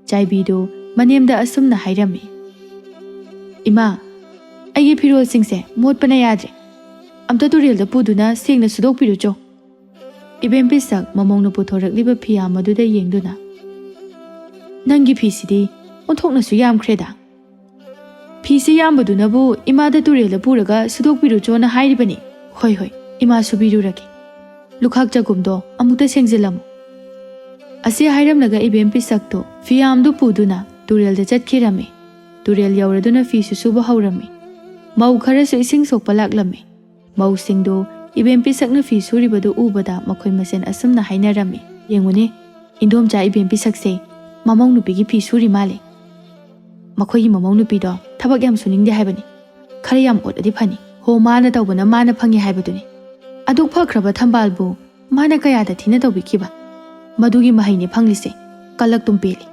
ꯆꯥꯏꯕꯤꯗꯨ ꯃꯅꯦꯝꯗ ꯑꯁꯨꯝꯅ ꯍꯥꯏꯔꯝꯃꯤ, "ꯏꯃꯥ, ꯑꯩꯒꯤ ꯐꯤꯔꯣꯜꯁꯤꯡꯁꯦ ꯃꯣꯠꯄꯅ ꯌꯥꯗ꯭ꯔꯦ꯫ ꯑꯝꯇ ꯇꯨꯔꯦꯜꯗ ꯄꯨꯗꯨꯅ ꯁꯦꯡꯅ ꯁꯨꯗꯣꯛꯄꯤꯔꯨꯆꯣ꯫" ꯏꯕꯦꯝ ꯄꯤꯁꯛ ꯃꯃꯧꯅ ꯄꯨꯊꯣꯔꯛꯂꯤꯕ ꯐꯤꯌꯥꯝ ꯑꯗꯨꯗ ꯌꯦꯡꯗꯨꯅ, "ꯅꯪꯒꯤ ꯐꯤꯁꯤꯗꯤ ꯑꯣꯟꯊꯣꯛꯅꯁꯨ ꯌꯥꯝꯈ꯭ꯔꯦꯗ꯫ ꯐꯤꯁꯤ ꯌꯥꯝꯕꯗꯨꯅꯕꯨ ꯏꯃꯥꯗ ꯇꯨꯔꯦꯜꯗ ꯄꯨꯔꯒ ꯁꯨꯗꯣꯛꯄꯤꯔꯨꯆꯣꯅ ꯍꯥꯏꯔꯤꯕꯅꯤ꯫ ꯍꯣꯏ, ꯍꯣꯏ, ꯏꯃꯥ ꯁꯨꯕꯤꯔꯨꯔꯒꯦ꯫ ꯂꯨꯈꯥꯛ ꯆꯒꯨꯝꯗꯣ ꯑꯃꯨꯛꯇ ꯁꯦꯡꯖꯤꯜꯂꯝꯃꯨ꯫" ꯑꯁꯤ ꯍꯥꯏꯔꯝꯂꯒ ꯏꯕꯦꯝ ꯄꯤꯁꯛꯇꯣ ꯐꯤꯌꯥꯝꯗꯨ ꯄꯨꯗꯨꯅ ꯇꯨꯔꯦꯜꯗ ꯆꯠꯈꯤꯔꯝꯃꯤ꯫ ꯇꯨꯔꯦꯜ ꯌꯧꯔꯗꯨꯅ ꯐꯤꯁꯨ ꯁꯨꯕ ꯍꯧꯔꯝꯃꯤ꯫ ꯃꯧ ꯈꯔꯁꯨ ꯏꯁꯤꯡ ꯁꯣꯛꯄ ꯂꯥꯛꯂꯝꯃꯤ꯫ ꯃꯧꯁꯤꯡꯗꯨ ꯏꯕꯦꯝ ꯄꯤꯁꯛꯅ ꯐꯤ ꯁꯨꯔꯤꯕꯗꯨ ꯎꯕꯗ ꯃꯈꯣꯏ ꯃꯁꯦꯟ ꯑꯁꯨꯝꯅ ꯍꯥꯏꯅꯔꯝꯃꯤ, "ꯌꯦꯡꯉꯨꯅꯦ, ꯏꯟꯗꯣꯝꯆꯥ ꯏꯕꯦꯝ ꯄꯤꯁꯛꯁꯦ ꯃꯃꯧ ꯅꯨꯄꯤꯒꯤ ꯐꯤ ꯁꯨꯔꯤ ꯃꯥꯜꯂꯦ꯫ ꯃꯈꯣꯏꯒꯤ ꯃꯃꯧ ꯅꯨꯄꯤꯗꯣ ꯊꯕꯛ ꯌꯥꯝ ꯁꯨꯅꯤꯡꯗꯦ ꯍꯥꯏꯕꯅꯤ꯫ ꯈꯔ ꯌꯥꯝ ꯑꯣꯠꯂꯗꯤ ꯐꯅꯤ꯫ ꯍꯣ, ꯃꯥꯅ ꯇꯧꯕꯅ ꯃꯥꯅ ꯐꯪꯉꯤ ꯍꯥꯏꯕꯗꯨꯅꯤ꯫ ꯑꯗꯨꯛ ꯐꯈ꯭ꯔꯕ ꯊꯝꯕꯥꯜꯕꯨ ꯃꯥꯅ ꯀꯌꯥꯗ ꯊꯤꯅ ꯇꯧꯕꯤꯈꯤꯕ? ꯃꯗꯨꯒꯤ ꯃꯍꯩꯅꯤ ꯐꯪꯂꯤꯁꯦ꯫ ꯀꯜꯂꯛꯇꯨꯝ ꯄꯦꯜꯂꯤ꯫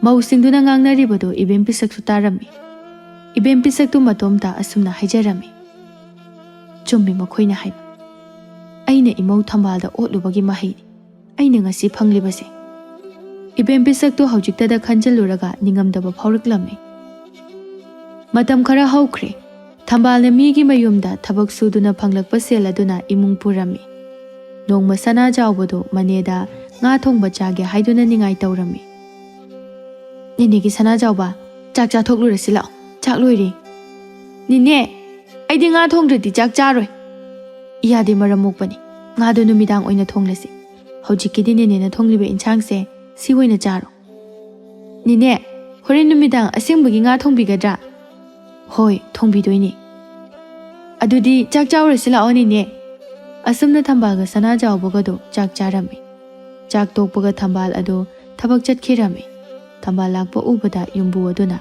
ꯃꯧꯁꯤꯡꯗꯨꯅ ꯉꯥꯡꯅꯔꯤꯕꯗꯨ ꯏꯕꯦꯝ ꯄꯤꯁꯛꯁꯨ ꯇꯥꯔꯝꯃꯤ꯫ ꯏꯕꯦꯝ ꯄꯤꯁꯛꯇꯨ ꯃꯇꯣꯝꯇ ꯑꯁꯨꯝꯅ ꯍꯥꯏꯖꯔꯝꯃꯤ, "ꯆꯨꯝꯃꯤ ꯃꯈꯣꯏꯅ ꯍꯥꯏꯕ꯫ ꯑꯩꯅ ꯏꯃꯧ ꯊꯝꯕꯥꯜꯗ ꯑꯣꯠꯂꯨꯕꯒꯤ ꯃꯍꯩꯅꯤ ꯑꯩꯅ ꯉꯁꯤ ꯐꯪꯂꯤꯕꯁꯦ꯫" ꯏꯕꯦꯝ ꯄꯤꯁꯛꯇꯨ ꯍꯧꯖꯤꯛꯇꯗ ꯈꯟꯖꯤꯜꯂꯨꯔꯒ ꯅꯤꯡꯉꯝꯗꯕ ꯐꯥꯎꯔꯛꯂꯝꯃꯤ꯫ ꯃꯇꯝ ꯈꯔ ꯍꯧꯈ꯭ꯔꯦ꯫ ꯊꯝꯕꯥꯜꯅ ꯃꯤꯒꯤ ꯃꯌꯨꯝꯗ ꯊꯕꯛ ꯁꯨꯗꯨꯅ ꯐꯪꯂꯛꯄ ꯁꯦꯜ ꯑꯗꯨꯅ ꯏꯃꯨꯡ ꯄꯨꯔꯝꯃꯤ꯫ ꯅꯣꯡꯃ ꯁꯅꯥꯖꯥꯎꯕꯗꯨ ꯃꯅꯦꯗ ꯉꯥ ꯊꯣꯡꯕ ꯆꯥꯒꯦ ꯍꯥꯏꯗꯨꯅ ꯅꯤꯡꯉꯥꯏ ꯇꯧꯔꯝꯃꯤ꯫ "ꯅꯦꯅꯦꯒꯤ ꯁꯅꯥꯖꯥꯎꯕ, ꯆꯥꯛ ꯆꯥꯊꯣꯛꯂꯨꯔꯁꯤ ꯂꯥꯛꯑꯣ, ꯆꯥꯛ ꯂꯣꯏꯔꯦ꯫" "ꯅꯦꯅꯦ, ꯑꯩꯗꯤ ꯉꯥ ꯊꯣꯡꯗ꯭ꯔꯗꯤ ꯆꯥꯛ ꯆꯥꯔꯣꯏ꯫" "ꯌꯥꯗꯦ, ꯃꯔꯝ ꯃꯣꯛꯄꯅꯤ, ꯉꯥꯗꯣ ꯅꯨꯃꯤꯗꯥꯡ ꯑꯣꯏꯅ ꯊꯣꯡꯂꯁꯤ꯫ ꯍꯧꯖꯤꯛꯀꯤꯗꯤ ꯅꯦꯅꯦꯅ ꯊꯣꯡꯂꯤꯕ ꯏꯟꯁꯥꯡꯁꯦ ꯁꯤ ꯑꯣꯏꯅ ꯆꯥꯔꯣ꯫" "ꯅꯦꯅꯦ, ꯍꯣꯔꯦꯟ ꯅꯨꯃꯤꯗꯥꯡ ꯑꯁꯦꯡꯕꯒꯤ ꯉꯥ ꯊꯣꯡꯕꯤꯒꯗ꯭ꯔꯥ?" "ꯍꯣꯏ, ꯊꯣꯡꯕꯤꯗꯣꯏꯅꯦ꯫" "ꯑꯗꯨꯗꯤ ꯆꯥꯛ ꯆꯥꯎꯔꯁꯤ ꯂꯥꯛꯑꯣ ꯅꯦꯅꯦ꯫" ꯑꯁꯨꯝꯅ ꯊꯝꯕꯥꯜꯒ ꯁꯅꯥꯖꯥꯎꯕꯒꯗꯣ ꯆꯥꯛ ꯆꯥꯔꯝꯃꯤ꯫ ꯆꯥꯛ ꯇꯣꯛꯄꯒ ꯊꯝꯕꯥꯜ ꯑꯗꯣ ꯊꯕꯛ ꯆꯠꯈꯤꯔꯝꯃꯤ꯫ ꯊꯝꯕꯥꯜ ꯂꯥꯛꯄ ꯎꯕꯗ ꯌꯨꯝꯕꯨ ꯑꯗꯨꯅ,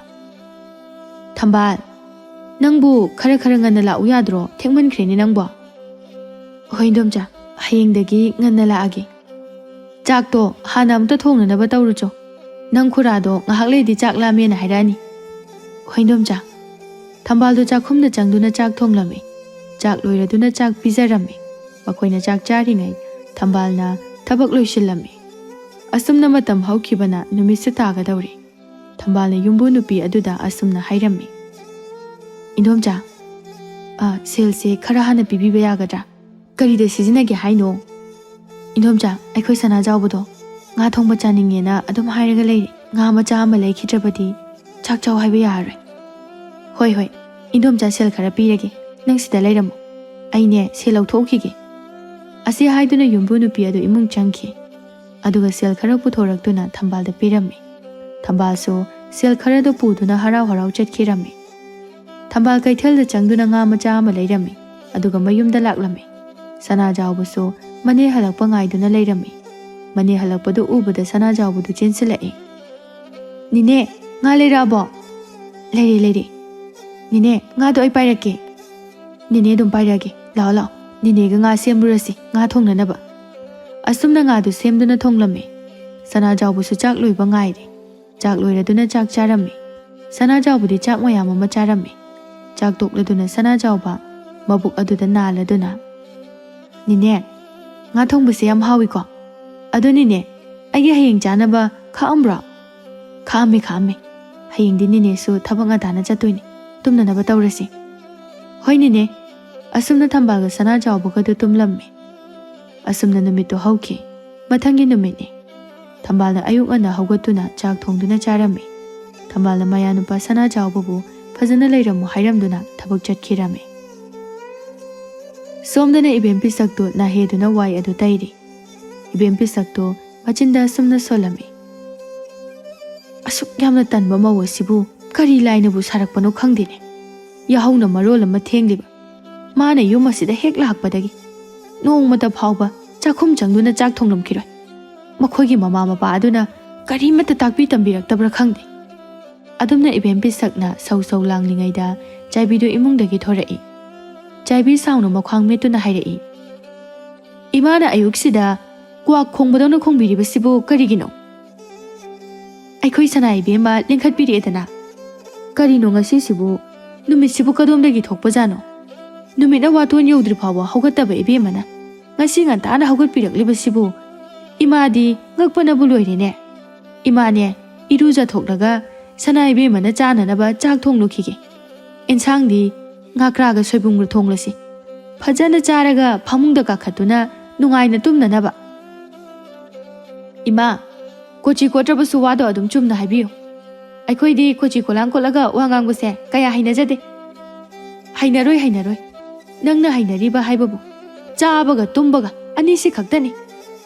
"ꯊꯝꯕꯥꯜ, ꯅꯪꯕꯨ ꯈꯔ ꯈꯔ ꯉꯟꯅ ꯂꯥꯛꯎ ꯌꯥꯗ꯭ꯔꯣ? ꯊꯦꯡꯃꯟꯈ꯭ꯔꯦꯅꯦ ꯅꯪꯕꯣ꯫" "ꯍꯣꯏ ꯏꯟꯗꯣꯝꯆꯥ, ꯍꯌꯦꯡꯗꯒꯤ ꯉꯟꯅ ꯂꯥꯛꯑꯒꯦ꯫ ꯆꯥꯛꯇꯣ ꯍꯥꯟꯅ ꯑꯝꯇ ꯊꯣꯡꯅꯅꯕ ꯇꯧꯔꯨꯆꯣ꯫ ꯅꯪ ꯈꯨꯔꯥꯗꯣ ꯉꯥꯏꯍꯥꯛ ꯂꯩꯔꯗꯤ ꯆꯥꯛ ꯂꯥꯝꯃꯦꯅ ꯍꯥꯏꯔꯛꯑꯅꯤ꯫" "ꯍꯣꯏ ꯏꯟꯗꯣꯝꯆꯥ꯫" ꯊꯝꯕꯥꯜꯗꯣ ꯆꯥꯛꯈꯨꯝꯗ ꯆꯪꯗꯨꯅ ꯆꯥꯛ ꯊꯣꯡꯂꯝꯃꯤ꯫ ꯆꯥꯛ ꯂꯣꯏꯔꯗꯨꯅ ꯆꯥꯛ ꯄꯤꯖꯔꯝꯃꯤ꯫ ꯃꯈꯣꯏꯅ ꯆꯥꯛ ꯆꯥꯔꯤꯉꯩ ꯊꯝꯕꯥꯜꯅ ꯊꯕꯛ ꯂꯣꯏꯁꯤꯜꯂꯝꯃꯤ꯫ ꯑꯁꯨꯝꯅ ꯃꯇꯝ ꯍꯧꯈꯤꯕꯅ ꯅꯨꯃꯤꯠꯁꯨ ꯇꯥꯒꯗꯧꯔꯦ꯫ ꯊꯝꯕꯥꯜꯅ ꯌꯨꯝꯕꯨ ꯅꯨꯄꯤ ꯑꯗꯨꯗ ꯑꯁꯨꯝꯅ ꯍꯥꯏꯔꯝꯃꯤ, "ꯏꯟꯗꯣꯝꯆꯥ, ꯑ, ꯁꯦꯜꯁꯦ ꯈꯔ ꯍꯥꯟꯅ ꯄꯤꯕꯤꯕ ꯌꯥꯒꯗ꯭ꯔꯥ?" "ꯀꯔꯤꯗ ꯁꯤꯖꯤꯟꯅꯒꯦ ꯍꯥꯏꯅꯣ?" "ꯏꯟꯗꯣꯝꯆꯥ, ꯑꯩꯈꯣꯏ ꯁꯅꯥꯖꯥꯎꯕꯗꯣ ꯉꯥ ꯊꯣꯡꯕ ꯆꯥꯅꯤꯡꯉꯦꯅ ꯑꯗꯨꯝ ꯍꯥꯏꯔꯒ ꯂꯩꯔꯦ꯫ ꯉꯥ ꯃꯆꯥ ꯑꯃ ꯂꯩꯈꯤꯗ꯭ꯔꯕꯗꯤ ꯆꯥꯛ ꯆꯥꯎ ꯍꯥꯏꯕ ꯌꯥꯔꯔꯣꯏ꯫" "ꯍꯣꯏ, ꯍꯣꯏ, ꯏꯟꯗꯣꯝꯆꯥ ꯁꯦꯜ ꯈꯔ ꯄꯤꯔꯒꯦ, ꯅꯪ ꯁꯤꯗ ꯂꯩꯔꯝꯃꯣ꯫ ꯑꯩꯅꯦ ꯁꯦꯜ ꯂꯧꯊꯣꯛꯈꯤꯒꯦ꯫" ꯑꯁꯤ ꯍꯥꯏꯗꯨꯅ ꯌꯨꯝꯕꯨ ꯅꯨꯄꯤ ꯑꯗꯨ ꯏꯃꯨꯡ ꯆꯪꯈꯤ꯫ ꯑꯗꯨꯒ ꯁꯦꯜ ꯈꯔ ꯄꯨꯊꯣꯔꯛꯇꯨꯅ ꯊꯝꯕꯥꯜꯗ ꯄꯤꯔꯝꯃꯤ꯫ ꯊꯝꯕꯥꯜꯁꯨ ꯁꯦꯜ ꯈꯔꯗꯨ ꯄꯨꯗꯨꯅ ꯍꯔꯥꯎ ꯍꯔꯥꯎ ꯆꯠꯈꯤꯔꯝꯃꯤ꯫ ꯊꯝꯕꯥꯜ ꯀꯩꯊꯦꯜꯗ ꯆꯪꯗꯨꯅ ꯉꯥ ꯃꯆꯥ ꯑꯃ ꯂꯩꯔꯝꯃꯤ, ꯑꯗꯨꯒ ꯃꯌꯨꯝꯗ ꯂꯥꯛꯂꯝꯃꯤ꯫ ꯁꯅꯥꯖꯥꯎꯕꯁꯨ ꯃꯅꯦ ꯍꯜꯂꯛꯄ ꯉꯥꯏꯗꯨꯅ ꯂꯩꯔꯝꯃꯤ꯫ ꯃꯅꯦ ꯍꯜꯂꯛꯄꯗꯨ ꯎꯕꯗ ꯁꯅꯥꯖꯥꯎꯕꯗꯨ ꯆꯦꯟꯁꯤꯜꯂꯛꯏ꯫ "ꯅꯦꯅꯦ, ꯉꯥ ꯂꯩꯔꯛꯑꯕꯣ?" "ꯂꯩꯔꯦ, ꯂꯩꯔꯦ꯫ ꯅꯦꯅꯦ, ꯉꯥꯗꯣ ꯑꯩ ꯄꯥꯏꯔꯛꯀꯦ꯫" "ꯅꯦꯅꯦ ꯑꯗꯨꯝ ꯄꯥꯏꯔꯛꯑꯒꯦ꯫ ꯂꯥꯛꯑꯣ, ꯂꯥꯛꯑꯣ꯫ ꯅꯦꯅꯦꯒ ꯉꯥ ꯁꯦꯝꯂꯨꯔꯁꯤ, ꯉꯥ ꯊꯣꯡꯅꯅꯕ꯫" ꯑꯁꯨꯝꯅ ꯉꯥꯗꯨ ꯁꯦꯝꯗꯨꯅ ꯊꯣꯡꯂꯝꯃꯤ꯫ ꯁꯅꯥꯖꯥꯎꯕꯁꯨ ꯆꯥꯛ ꯂꯣꯏꯕ ꯉꯥꯏꯔꯤ꯫ ꯆꯥꯛ ꯂꯣꯏꯔꯗꯨꯅ ꯆꯥꯛ ꯆꯥꯔꯝꯃꯤ꯫ ꯁꯅꯥꯖꯥꯎꯕꯗꯤ ꯆꯥꯛ ꯃꯌꯥꯝ ꯑꯃ ꯆꯥꯔꯝꯃꯤ꯫ ꯆꯥꯛ ꯇꯣꯛꯂꯗꯨꯅ ꯁꯅꯥꯖꯥꯎꯕ ꯃꯕꯨꯛ ꯑꯗꯨꯗ ꯅꯥꯜꯂꯗꯨꯅ, "ꯅꯦꯅꯦ, ꯉꯥ ꯊꯣꯡꯕꯁꯦ ꯌꯥꯝ ꯍꯥꯎꯏꯀꯣ꯫ ꯑꯗꯣ ꯅꯦꯅꯦ, ꯑꯩꯒꯤ ꯍꯌꯦꯡ ꯆꯥꯅꯕ ꯈꯥꯛꯑꯝꯕ꯭ꯔꯣ?" "ꯈꯥꯛꯑꯝꯃꯦ, ꯈꯥꯛꯑꯝꯃꯦ꯫ ꯍꯌꯦꯡꯗꯤ ꯅꯦꯅꯦꯁꯨ ꯊꯕꯛ ꯉꯟꯇꯥꯅ ꯆꯠꯇꯣꯏꯅꯦ꯫ ꯇꯨꯝꯅꯅꯕ ꯇꯧꯔꯁꯤ꯫" "ꯍꯣꯏ ꯅꯦꯅꯦ꯫" ꯑꯁꯨꯝꯅ ꯊꯝꯕꯥꯜꯒ ꯁꯅꯥꯖꯥꯎꯕꯒꯗꯨ ꯇꯨꯝꯂꯝꯃꯤ꯫ ꯑꯁꯨꯝꯅ ꯅꯨꯃꯤꯠꯇꯨ ꯍꯧꯈꯤ꯫ ꯃꯊꯪꯒꯤ ꯅꯨꯃꯤꯠꯅꯤ꯫ ꯊꯝꯕꯥꯜꯅ ꯑꯌꯨꯛ ꯉꯟꯅ ꯍꯧꯒꯠꯇꯨꯅ ꯆꯥꯛ ꯊꯣꯡꯗꯨꯅ ꯆꯥꯔꯝꯃꯤ꯫ ꯊꯝꯕꯥꯜꯅ ꯃꯌꯥꯅꯨꯄꯥ ꯁꯅꯥꯖꯥꯎꯕꯕꯨ ꯐꯖꯅ ꯂꯩꯔꯝꯃꯨ ꯍꯥꯏꯔꯝꯗꯨꯅ ꯊꯕꯛ ꯆꯠꯈꯤꯔꯝꯃꯤ꯫ ꯁꯣꯝꯗꯅ ꯏꯕꯦꯝ ꯄꯤꯁꯛꯇꯨ ꯅꯥꯍꯦꯗꯨꯅ ꯋꯥꯏ ꯑꯗꯨ ꯇꯩꯔꯤ꯫ ꯏꯕꯦꯝ ꯄꯤꯁꯛꯇꯨ ꯃꯆꯤꯟꯗ ꯑꯁꯨꯝꯅ ꯁꯣꯜꯂꯝꯃꯤ, "ꯑꯁꯨꯛ ꯌꯥꯝꯅ ꯇꯟꯕ ꯃꯧ ꯑꯁꯤꯕꯨ ꯀꯔꯤ ꯂꯥꯏꯅꯕꯨ ꯁꯥꯔꯛꯄꯅꯣ ꯈꯪꯗꯦꯅꯦ꯫ ꯌꯥꯍꯧꯅ ꯃꯔꯣꯜ ꯑꯃ ꯊꯦꯡꯂꯤꯕ꯫ ꯃꯥꯅ ꯌꯨꯝ ꯑꯁꯤꯗ ꯍꯦꯛ ꯂꯥꯛꯄꯗꯒꯤ ꯅꯣꯡꯃꯇ ꯐꯥꯎꯕ ꯆꯥꯛꯈꯨꯝ ꯆꯪꯗꯨꯅ ꯆꯥꯛ ꯊꯣꯡꯂꯝꯈꯤꯔꯣꯏ꯫ ꯃꯈꯣꯏꯒꯤ ꯃꯃꯥ ꯃꯄꯥ ꯑꯗꯨꯅ ꯀꯔꯤꯃꯠꯇ ꯇꯥꯛꯄꯤ ꯇꯝꯕꯤꯔꯛꯇꯕ꯭ꯔꯥ ꯈꯪꯗꯦ꯫" ꯑꯗꯨꯝꯅ ꯏꯕꯦꯝ ꯄꯤꯁꯛꯅ ꯁꯧ ꯁꯧ ꯂꯥꯡꯂꯤꯉꯩꯗ ꯆꯥꯏꯕꯤꯗꯨ ꯏꯃꯨꯡꯗꯒꯤ ꯊꯣꯔꯛꯏ꯫ ꯆꯥꯏꯕꯤ ꯁꯥꯎꯅ ꯃꯈ꯭ꯋꯥꯡ ꯃꯦꯠꯇꯨꯅ ꯍꯥꯏꯔꯛꯏ, "ꯏꯃꯥꯅ ꯑꯌꯨꯛꯁꯤꯗ ꯀ꯭ꯋꯥꯛ ꯈꯣꯡꯕꯗꯧꯅ ꯈꯣꯡꯕꯤꯔꯤꯕꯁꯤꯕꯨ ꯀꯔꯤꯒꯤꯅꯣ? ꯑꯩꯈꯣꯏ ꯁꯅꯥ ꯏꯕꯦꯝꯃ ꯂꯦꯡꯈꯠꯄꯤꯔꯛꯑꯦꯗꯅ꯫ ꯀꯔꯤꯅꯣ ꯉꯁꯤꯁꯤꯕꯨ? ꯅꯨꯃꯤꯠꯁꯤꯕꯨ ꯀꯗꯣꯝꯗꯒꯤ ꯊꯣꯛꯄꯖꯥꯠꯅꯣ? ꯅꯨꯃꯤꯠꯅ ꯋꯥꯇꯣꯟ ꯌꯧꯗ꯭ꯔꯤ ꯐꯥꯎꯕ ꯍꯧꯒꯠꯇꯕ ꯏꯕꯦꯝꯃꯅ ꯉꯁꯤ ꯉꯟꯇꯥꯅ ꯍꯧꯒꯠꯄꯤꯔꯛꯂꯤꯕꯁꯤꯕꯨ? ꯏꯃꯥꯗꯤ ꯉꯛꯄꯅꯕꯨ ꯂꯣꯏꯔꯦꯅꯦ꯫ ꯏꯃꯥꯅꯦ, ꯏꯔꯨꯖꯊꯣꯛꯂꯒ ꯁꯅꯥ ꯏꯕꯦꯝꯃꯅ ꯆꯥꯅꯅꯕ ꯆꯥꯛ ꯊꯣꯡꯂꯨꯈꯤꯒꯦ꯫ ꯑꯦꯟꯁꯥꯡꯗꯤ ꯉꯥꯀ꯭ꯔꯥꯒ ꯁꯣꯏꯕꯨꯝꯒ ꯊꯣꯡꯂꯁꯤ꯫ ꯐꯖꯅ ꯆꯥꯔꯒ ꯐꯃꯨꯡꯗ ꯀꯥꯈꯠꯇꯨꯅ ꯅꯨꯡꯉꯥꯏꯅ ꯇꯨꯝꯅꯅꯕ꯫" "ꯏꯃꯥ, ꯀꯣꯆꯤ ꯀꯣꯠꯇ꯭ꯔꯕꯁꯨ ꯋꯥꯗꯣ ꯑꯗꯨꯝ ꯆꯨꯝꯅ ꯍꯥꯏꯕꯤꯌꯨ꯫ ꯑꯩꯈꯣꯏꯗꯤ ꯀꯣꯆꯤ ꯀꯣꯂꯥꯡ ꯀꯣꯠꯂꯒ ꯋꯥ ꯉꯥꯡꯕꯁꯦ ꯀꯌꯥ ꯍꯩꯅꯖꯗꯦ꯫" "ꯍꯩꯅꯔꯣꯏ, ꯍꯩꯅꯔꯣꯏ꯫ ꯅꯪꯅ ꯍꯩꯅꯔꯤꯕ ꯍꯥꯏꯕꯕꯨ ꯆꯥꯕꯒ ꯇꯨꯝꯕꯒ ꯑꯅꯤꯁꯤ ꯈꯛꯇꯅꯤ꯫"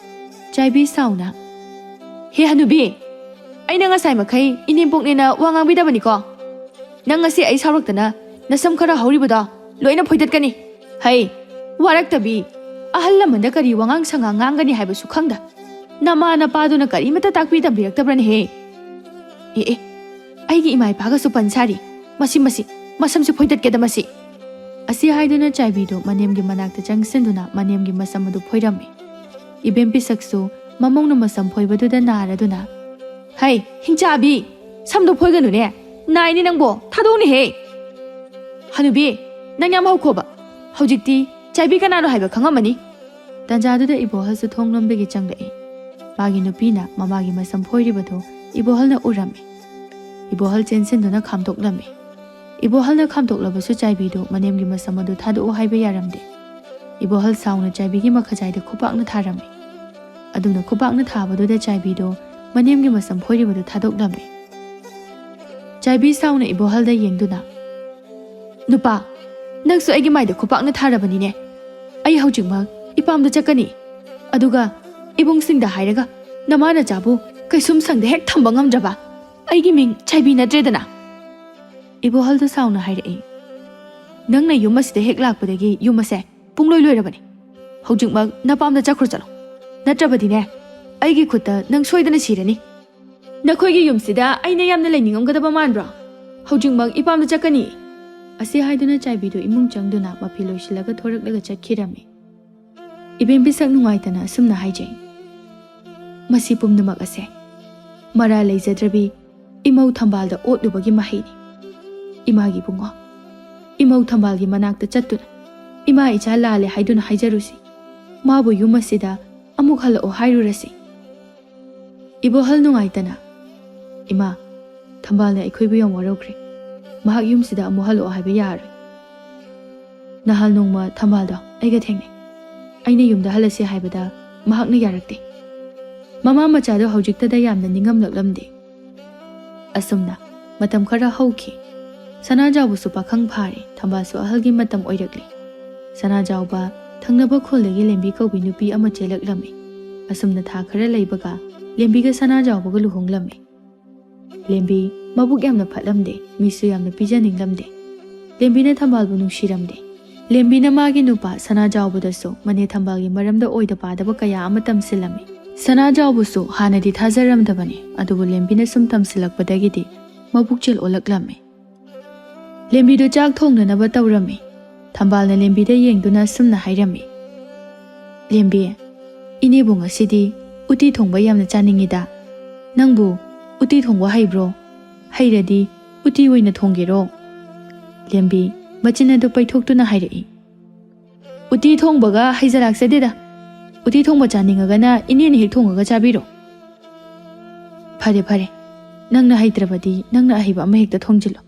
ꯆꯥꯏꯕꯤ ꯁꯥꯎꯅ, "ꯍꯦ ꯍꯅꯨꯕꯤ, ꯑꯩꯅ ꯉꯁꯥꯏ ꯃꯈꯩ ꯏꯅꯦꯝꯄꯣꯛꯅꯦꯅ ꯋꯥ ꯉꯥꯡꯕꯤꯗꯕꯅꯤꯀꯣ꯫ ꯅꯪ ꯉꯁꯤ ꯑꯩ ꯁꯥꯎꯔꯛꯇꯅ ꯅꯁꯝ ꯈꯔ ꯍꯧꯔꯤꯕꯗꯣ ꯂꯣꯏꯅ ꯐꯣꯏꯗꯠꯀꯅꯤ꯫ ꯍꯩ, ꯋꯥꯔꯛꯇꯕꯤ, ꯑꯍꯜ ꯂꯃꯟꯗ ꯀꯔꯤ ꯋꯥꯉꯥꯡ ꯁꯉꯥꯡ ꯉꯥꯡꯒꯅꯤ ꯍꯥꯏꯕꯁꯨ ꯈꯪꯗ꯫ ꯅꯃꯥ ꯅꯄꯥꯗꯨꯅ ꯀꯔꯤꯃꯠꯇ ꯇꯥꯛꯄꯤ ꯇꯝꯕꯤꯔꯛꯇꯕ꯭ꯔꯅꯦꯍꯦ? ꯑꯦ, ꯑꯦ, ꯑꯩꯒꯤ ꯏꯃꯥ ꯏꯄꯥꯒꯁꯨ ꯄꯟ ꯁꯥꯔꯤ꯫ ꯃꯁꯤ, ꯃꯁꯤ, ꯃꯁꯝꯁꯦ ꯐꯣꯏꯗꯠꯀꯦꯗ ꯃꯁꯤ꯫" ꯑꯁꯤ ꯍꯥꯏꯗꯨꯅ ꯆꯥꯏꯕꯤꯗꯨ ꯃꯅꯦꯝꯒꯤ ꯃꯅꯥꯛꯇ ꯆꯪꯁꯤꯟꯗꯨꯅ ꯃꯅꯦꯝꯒꯤ ꯃꯁꯝ ꯑꯗꯨ ꯐꯣꯏꯔꯝꯃꯤ꯫ ꯏꯕꯦꯝ ꯄꯤꯁꯛꯁꯨ ꯃꯃꯧꯅ ꯃꯁꯝ ꯐꯣꯏꯕꯗꯨꯗ ꯅꯥꯔꯗꯨꯅ, "ꯍꯩ, ꯍꯤꯡꯆꯥꯕꯤ! ꯁꯝꯗꯣ ꯐꯣꯏꯒꯅꯨꯅꯦ! ꯅꯥꯏꯅꯦ ꯅꯪꯕꯣ! ꯊꯥꯗꯣꯛꯎꯅꯦꯍꯦ!" "ꯍꯅꯨꯕꯤ, ꯅꯪ ꯌꯥꯝ ꯍꯧꯈꯣꯕ! ꯍꯧꯖꯤꯛꯇꯤ ꯆꯥꯏꯕꯤ ꯀꯅꯥꯅꯣ ꯍꯥꯏꯕ ꯈꯪꯉꯝꯃꯅꯤ!" ꯇꯥꯟꯖꯥꯗꯨꯗ ꯏꯕꯣꯍꯜꯁꯨ ꯊꯣꯡꯂꯣꯝꯗꯒꯤ ꯆꯪꯂꯛꯏ꯫ ꯃꯥꯒꯤ ꯅꯨꯄꯤꯅ ꯃꯃꯥꯒꯤ ꯃꯁꯝ ꯐꯣꯏꯔꯤꯕꯗꯨ ꯏꯕꯣꯍꯜꯅ ꯎꯔꯝꯃꯤ꯫ ꯏꯕꯣꯍꯜ ꯆꯦꯟꯁꯤꯟꯗꯨꯅ ꯈꯥꯝꯗꯣꯛꯂꯝꯃꯤ꯫ ꯏꯕꯣꯍꯜꯅ ꯈꯥꯝꯗꯣꯛꯂꯕꯁꯨ ꯆꯥꯏꯕꯤꯗꯨ ꯃꯅꯦꯝꯒꯤ ꯃꯁꯝ ꯑꯗꯨ ꯊꯥꯗꯣꯛꯎ ꯍꯥꯏꯕ ꯌꯥꯔꯝꯗꯦ꯫ ꯏꯕꯣꯍꯜ ꯁꯥꯎꯅ ꯆꯥꯏꯕꯤꯒꯤ ꯃꯈꯖꯥꯏꯗ ꯈꯨꯄꯥꯛꯅ ꯊꯥꯔꯝꯃꯤ꯫ ꯑꯗꯨꯝꯅ ꯈꯨꯄꯥꯛꯅ ꯊꯥꯕꯗꯨꯗ ꯆꯥꯏꯕꯤꯗꯨ ꯃꯅꯦꯝꯒꯤ ꯃꯁꯝ ꯐꯣꯏꯔꯤꯕꯗꯨ ꯊꯥꯗꯣꯛꯂꯝꯃꯤ꯫ ꯆꯥꯏꯕꯤ ꯁꯥꯎꯅ ꯏꯕꯣꯍꯜꯗ ꯌꯦꯡꯗꯨꯅ, "ꯅꯨꯄꯥ, ꯅꯪꯁꯨ ꯑꯩꯒꯤ ꯃꯥꯏꯗ ꯈꯨꯄꯥꯛꯅ ꯊꯥꯔꯕꯅꯤꯅꯦ꯫ ꯑꯩ ꯍꯧꯖꯤꯛꯃꯛ ꯏꯄꯥꯝꯗ ꯆꯠꯀꯅꯤ꯫ ꯑꯗꯨꯒ ꯏꯕꯨꯡꯁꯤꯡꯗ ꯍꯥꯏꯔꯒ ꯅꯃꯥ ꯅꯆꯥꯕꯨ ꯀꯩꯁꯨꯝ ꯁꯪꯗ ꯍꯦꯛ ꯊꯝꯕ ꯉꯝꯗ꯭ꯔꯕ? ꯑꯩꯒꯤ ꯃꯤꯡ ꯆꯥꯏꯕꯤ ꯅꯠꯇ꯭ꯔꯦꯗꯅ?" ꯏꯕꯣꯍꯜꯗꯨ ꯁꯥꯎꯅ ꯍꯥꯏꯔꯛꯏ, "ꯅꯪꯅ ꯌꯨꯝ ꯑꯁꯤꯗ ꯍꯦꯛ ꯂꯥꯛꯄꯗꯒꯤ ꯌꯨꯝ ꯑꯁꯦ ꯄꯨꯡꯂꯣꯏ ꯂꯣꯏꯔꯕꯅꯤ꯫ ꯍꯧꯖꯤꯛꯃꯛ ꯅꯄꯥꯝꯗ ꯆꯠꯈ꯭ꯔꯣ ꯆꯠꯂꯣ꯫ ꯅꯠꯇ꯭ꯔꯕꯗꯤꯅꯦ, ꯑꯩꯒꯤ ꯈꯨꯠꯇ ꯅꯪ ꯁꯣꯏꯗꯅ ꯁꯤꯔꯅꯤ꯫ ꯅꯈꯣꯏꯒꯤ ꯌꯨꯝꯁꯤꯗ ꯑꯩꯅ ꯌꯥꯝꯅ ꯂꯩꯅꯤꯡꯉꯝꯒꯗꯕ ꯃꯥꯟꯕ꯭ꯔꯣ? ꯍꯧꯖꯤꯛꯃꯛ ꯏꯄꯥꯝꯗ ꯆꯠꯀꯅꯤ!" ꯑꯁꯤ ꯍꯥꯏꯗꯨꯅ ꯆꯥꯏꯕꯤꯗꯨ ꯏꯃꯨꯡ ꯆꯪꯗꯨꯅ ꯃꯐꯤ ꯂꯣꯏꯁꯤꯜꯂꯒ ꯊꯣꯔꯛꯂꯒ ꯆꯠꯈꯤꯔꯝꯃꯤ꯫ ꯏꯕꯦꯝ ꯄꯤꯁꯛ ꯅꯨꯡꯉꯥꯏꯇꯅ ꯑꯁꯨꯝꯅ ꯍꯥꯏꯖꯩ, "ꯃꯁꯤ ꯄꯨꯝꯅꯃꯛ ꯑꯁꯦ ꯃꯔꯥ ꯂꯩꯖꯗ꯭ꯔꯕꯤ ꯏꯃꯧ ꯊꯝꯕꯥꯜꯗ ꯑꯣꯠꯂꯨꯕꯒꯤ ꯃꯍꯩꯅꯤ꯫ ꯏꯃꯥꯒꯤ ꯏꯕꯨꯡꯉꯣ, ꯏꯃꯧ ꯊꯝꯕꯥꯜꯒꯤ ꯃꯅꯥꯛꯇ ꯆꯠꯇꯨꯅ ꯏꯃꯥ ꯏꯆꯥ ꯂꯥꯜꯂꯦ ꯍꯥꯏꯗꯨꯅ ꯍꯥꯏꯖꯔꯨꯁꯤ꯫ ꯃꯥꯕꯨ ꯌꯨꯝ ꯑꯁꯤꯗ ꯑꯃꯨꯛ ꯍꯜꯂꯛꯑꯣ ꯍꯥꯏꯔꯨꯔꯁꯤ꯫" ꯏꯕꯣꯍꯜ ꯅꯨꯡꯉꯥꯏꯇꯅ, "ꯏꯃꯥ, ꯊꯝꯕꯥꯜꯅ ꯑꯩꯈꯣꯏꯕꯨ ꯌꯥꯝ ꯋꯥꯔꯧꯈ꯭ꯔꯦ꯫ ꯃꯍꯥꯛ ꯌꯨꯝꯁꯤꯗ ꯑꯃꯨꯛ ꯍꯜꯂꯛꯑꯣ ꯍꯥꯏꯕ ꯌꯥꯔꯣꯏ꯫ ꯅꯍꯥꯟ ꯅꯣꯡꯃ ꯊꯝꯕꯥꯜꯗꯣ ꯑꯩꯒ ꯊꯦꯡꯅꯩ꯫ ꯑꯩꯅ ꯌꯨꯝꯗ ꯍꯜꯂꯁꯤ ꯍꯥꯏꯕꯗ ꯃꯍꯥꯛꯅ ꯌꯥꯔꯛꯇꯦ꯫ ꯃꯃꯥ ꯃꯆꯥꯗꯣ ꯍꯧꯖꯤꯛꯇꯗ ꯌꯥꯝꯅ ꯅꯤꯡꯉꯝꯂꯛꯂꯝꯗꯦ꯫" ꯑꯁꯨꯝꯅ ꯃꯇꯝ ꯈꯔ ꯍꯧꯈꯤ꯫ ꯁꯅꯥꯖꯥꯎꯕꯁꯨ ꯄꯥꯈꯪ ꯐꯥꯔꯦ, ꯊꯝꯕꯥꯜꯁꯨ ꯑꯍꯜꯒꯤ ꯃꯇꯝ ꯑꯣꯏꯔꯛꯂꯦ꯫ ꯁꯅꯥꯖꯥꯎꯕ ꯊꯪꯅꯕ ꯈꯨꯜꯗꯒꯤ ꯂꯦꯝꯕꯤ ꯀꯧꯕꯤ ꯅꯨꯄꯤ ꯑꯃ ꯆꯦꯜꯂꯛꯂꯝꯃꯤ꯫ ꯑꯁꯨꯝꯅ ꯊꯥ ꯈꯔ ꯂꯩꯕꯒ ꯂꯦꯝꯕꯤꯒ ꯁꯅꯥꯖꯥꯎꯕꯒ ꯂꯨꯍꯣꯡꯂꯝꯃꯤ꯫ ꯂꯦꯝꯕꯤ ꯃꯕꯨꯛ ꯌꯥꯝꯅ ꯐꯠꯂꯝꯗꯦ, ꯃꯤꯁꯨ ꯌꯥꯝꯅ ꯄꯤꯖꯅꯤꯡꯂꯝꯗꯦ꯫ ꯂꯦꯝꯕꯤꯅ ꯊꯝꯕꯥꯜꯕꯨ ꯅꯨꯡꯁꯤꯔꯝꯗꯦ꯫ ꯂꯦꯝꯕꯤꯅ ꯃꯥꯒꯤ ꯅꯨꯄꯥ ꯁꯅꯥꯖꯥꯎꯕꯗꯁꯨ ꯃꯅꯦ ꯊꯝꯕꯥꯜꯒꯤ ꯃꯔꯝꯗ ꯑꯣꯏꯗ ꯄꯥꯗꯕ ꯀꯌꯥ ꯑꯃ ꯇꯝꯁꯤꯜꯂꯝꯃꯤ꯫ ꯁꯅꯥꯖꯥꯎꯕꯁꯨ ꯍꯥꯟꯅꯗꯤ ꯊꯥꯖꯔꯝꯗꯕꯅꯤ, ꯑꯗꯨꯕꯨ ꯂꯦꯝꯕꯤꯅ ꯁꯨꯝ ꯇꯝꯁꯤꯜꯂꯛꯄꯗꯒꯤꯗꯤ ꯃꯕꯨꯛꯆꯦꯜ ꯑꯣꯜꯂꯛꯂꯝꯃꯤ꯫ ꯂꯦꯝꯕꯤꯗꯨ ꯆꯥꯛ ꯊꯣꯡꯅꯅꯕ ꯇꯧꯔꯝꯃꯤ꯫ ꯊꯝꯕꯥꯜꯅ ꯂꯦꯝꯕꯤꯗ ꯌꯦꯡꯗꯨꯅ ꯑꯁꯨꯝꯅ ꯍꯥꯏꯔꯝꯃꯤ, "ꯂꯦꯝꯕꯤ, ꯏꯅꯦꯕꯨ ꯉꯁꯤꯗꯤ ꯎꯇꯤ ꯊꯣꯡꯕ ꯌꯥꯝꯅ ꯆꯥꯅꯤꯡꯉꯤꯗ꯫ ꯅꯪꯕꯨ ꯎꯇꯤ ꯊꯣꯡꯕ ꯍꯩꯕ꯭ꯔꯣ? ꯍꯩꯔꯗꯤ ꯎꯇꯤ ꯑꯣꯏꯅ ꯊꯣꯡꯒꯦꯔꯣ?" ꯂꯦꯝꯕꯤ ꯃꯆꯤꯟ ꯑꯗꯨ ꯄꯩꯊꯣꯛꯇꯨꯅ ꯍꯥꯏꯔꯛꯏ, "ꯎꯇꯤ ꯊꯣꯡꯕꯒ ꯍꯩꯖꯔꯥꯛꯆꯗꯦꯗ꯫ ꯎꯇꯤ ꯊꯣꯡꯕ ꯆꯥꯅꯤꯡꯉꯒꯅ ꯏꯅꯦꯅ ꯍꯦꯛ ꯊꯣꯡꯉꯒ ꯆꯥꯕꯤꯔꯣ꯫" "ꯐꯔꯦ, ꯐꯔꯦ꯫ ꯅꯪꯅ ꯍꯩꯇ꯭ꯔꯕꯗꯤ ꯅꯪꯅ ꯑꯍꯩꯕ ꯑꯃ ꯍꯦꯛꯇ ꯊꯣꯡꯖꯤꯜꯂꯣ꯫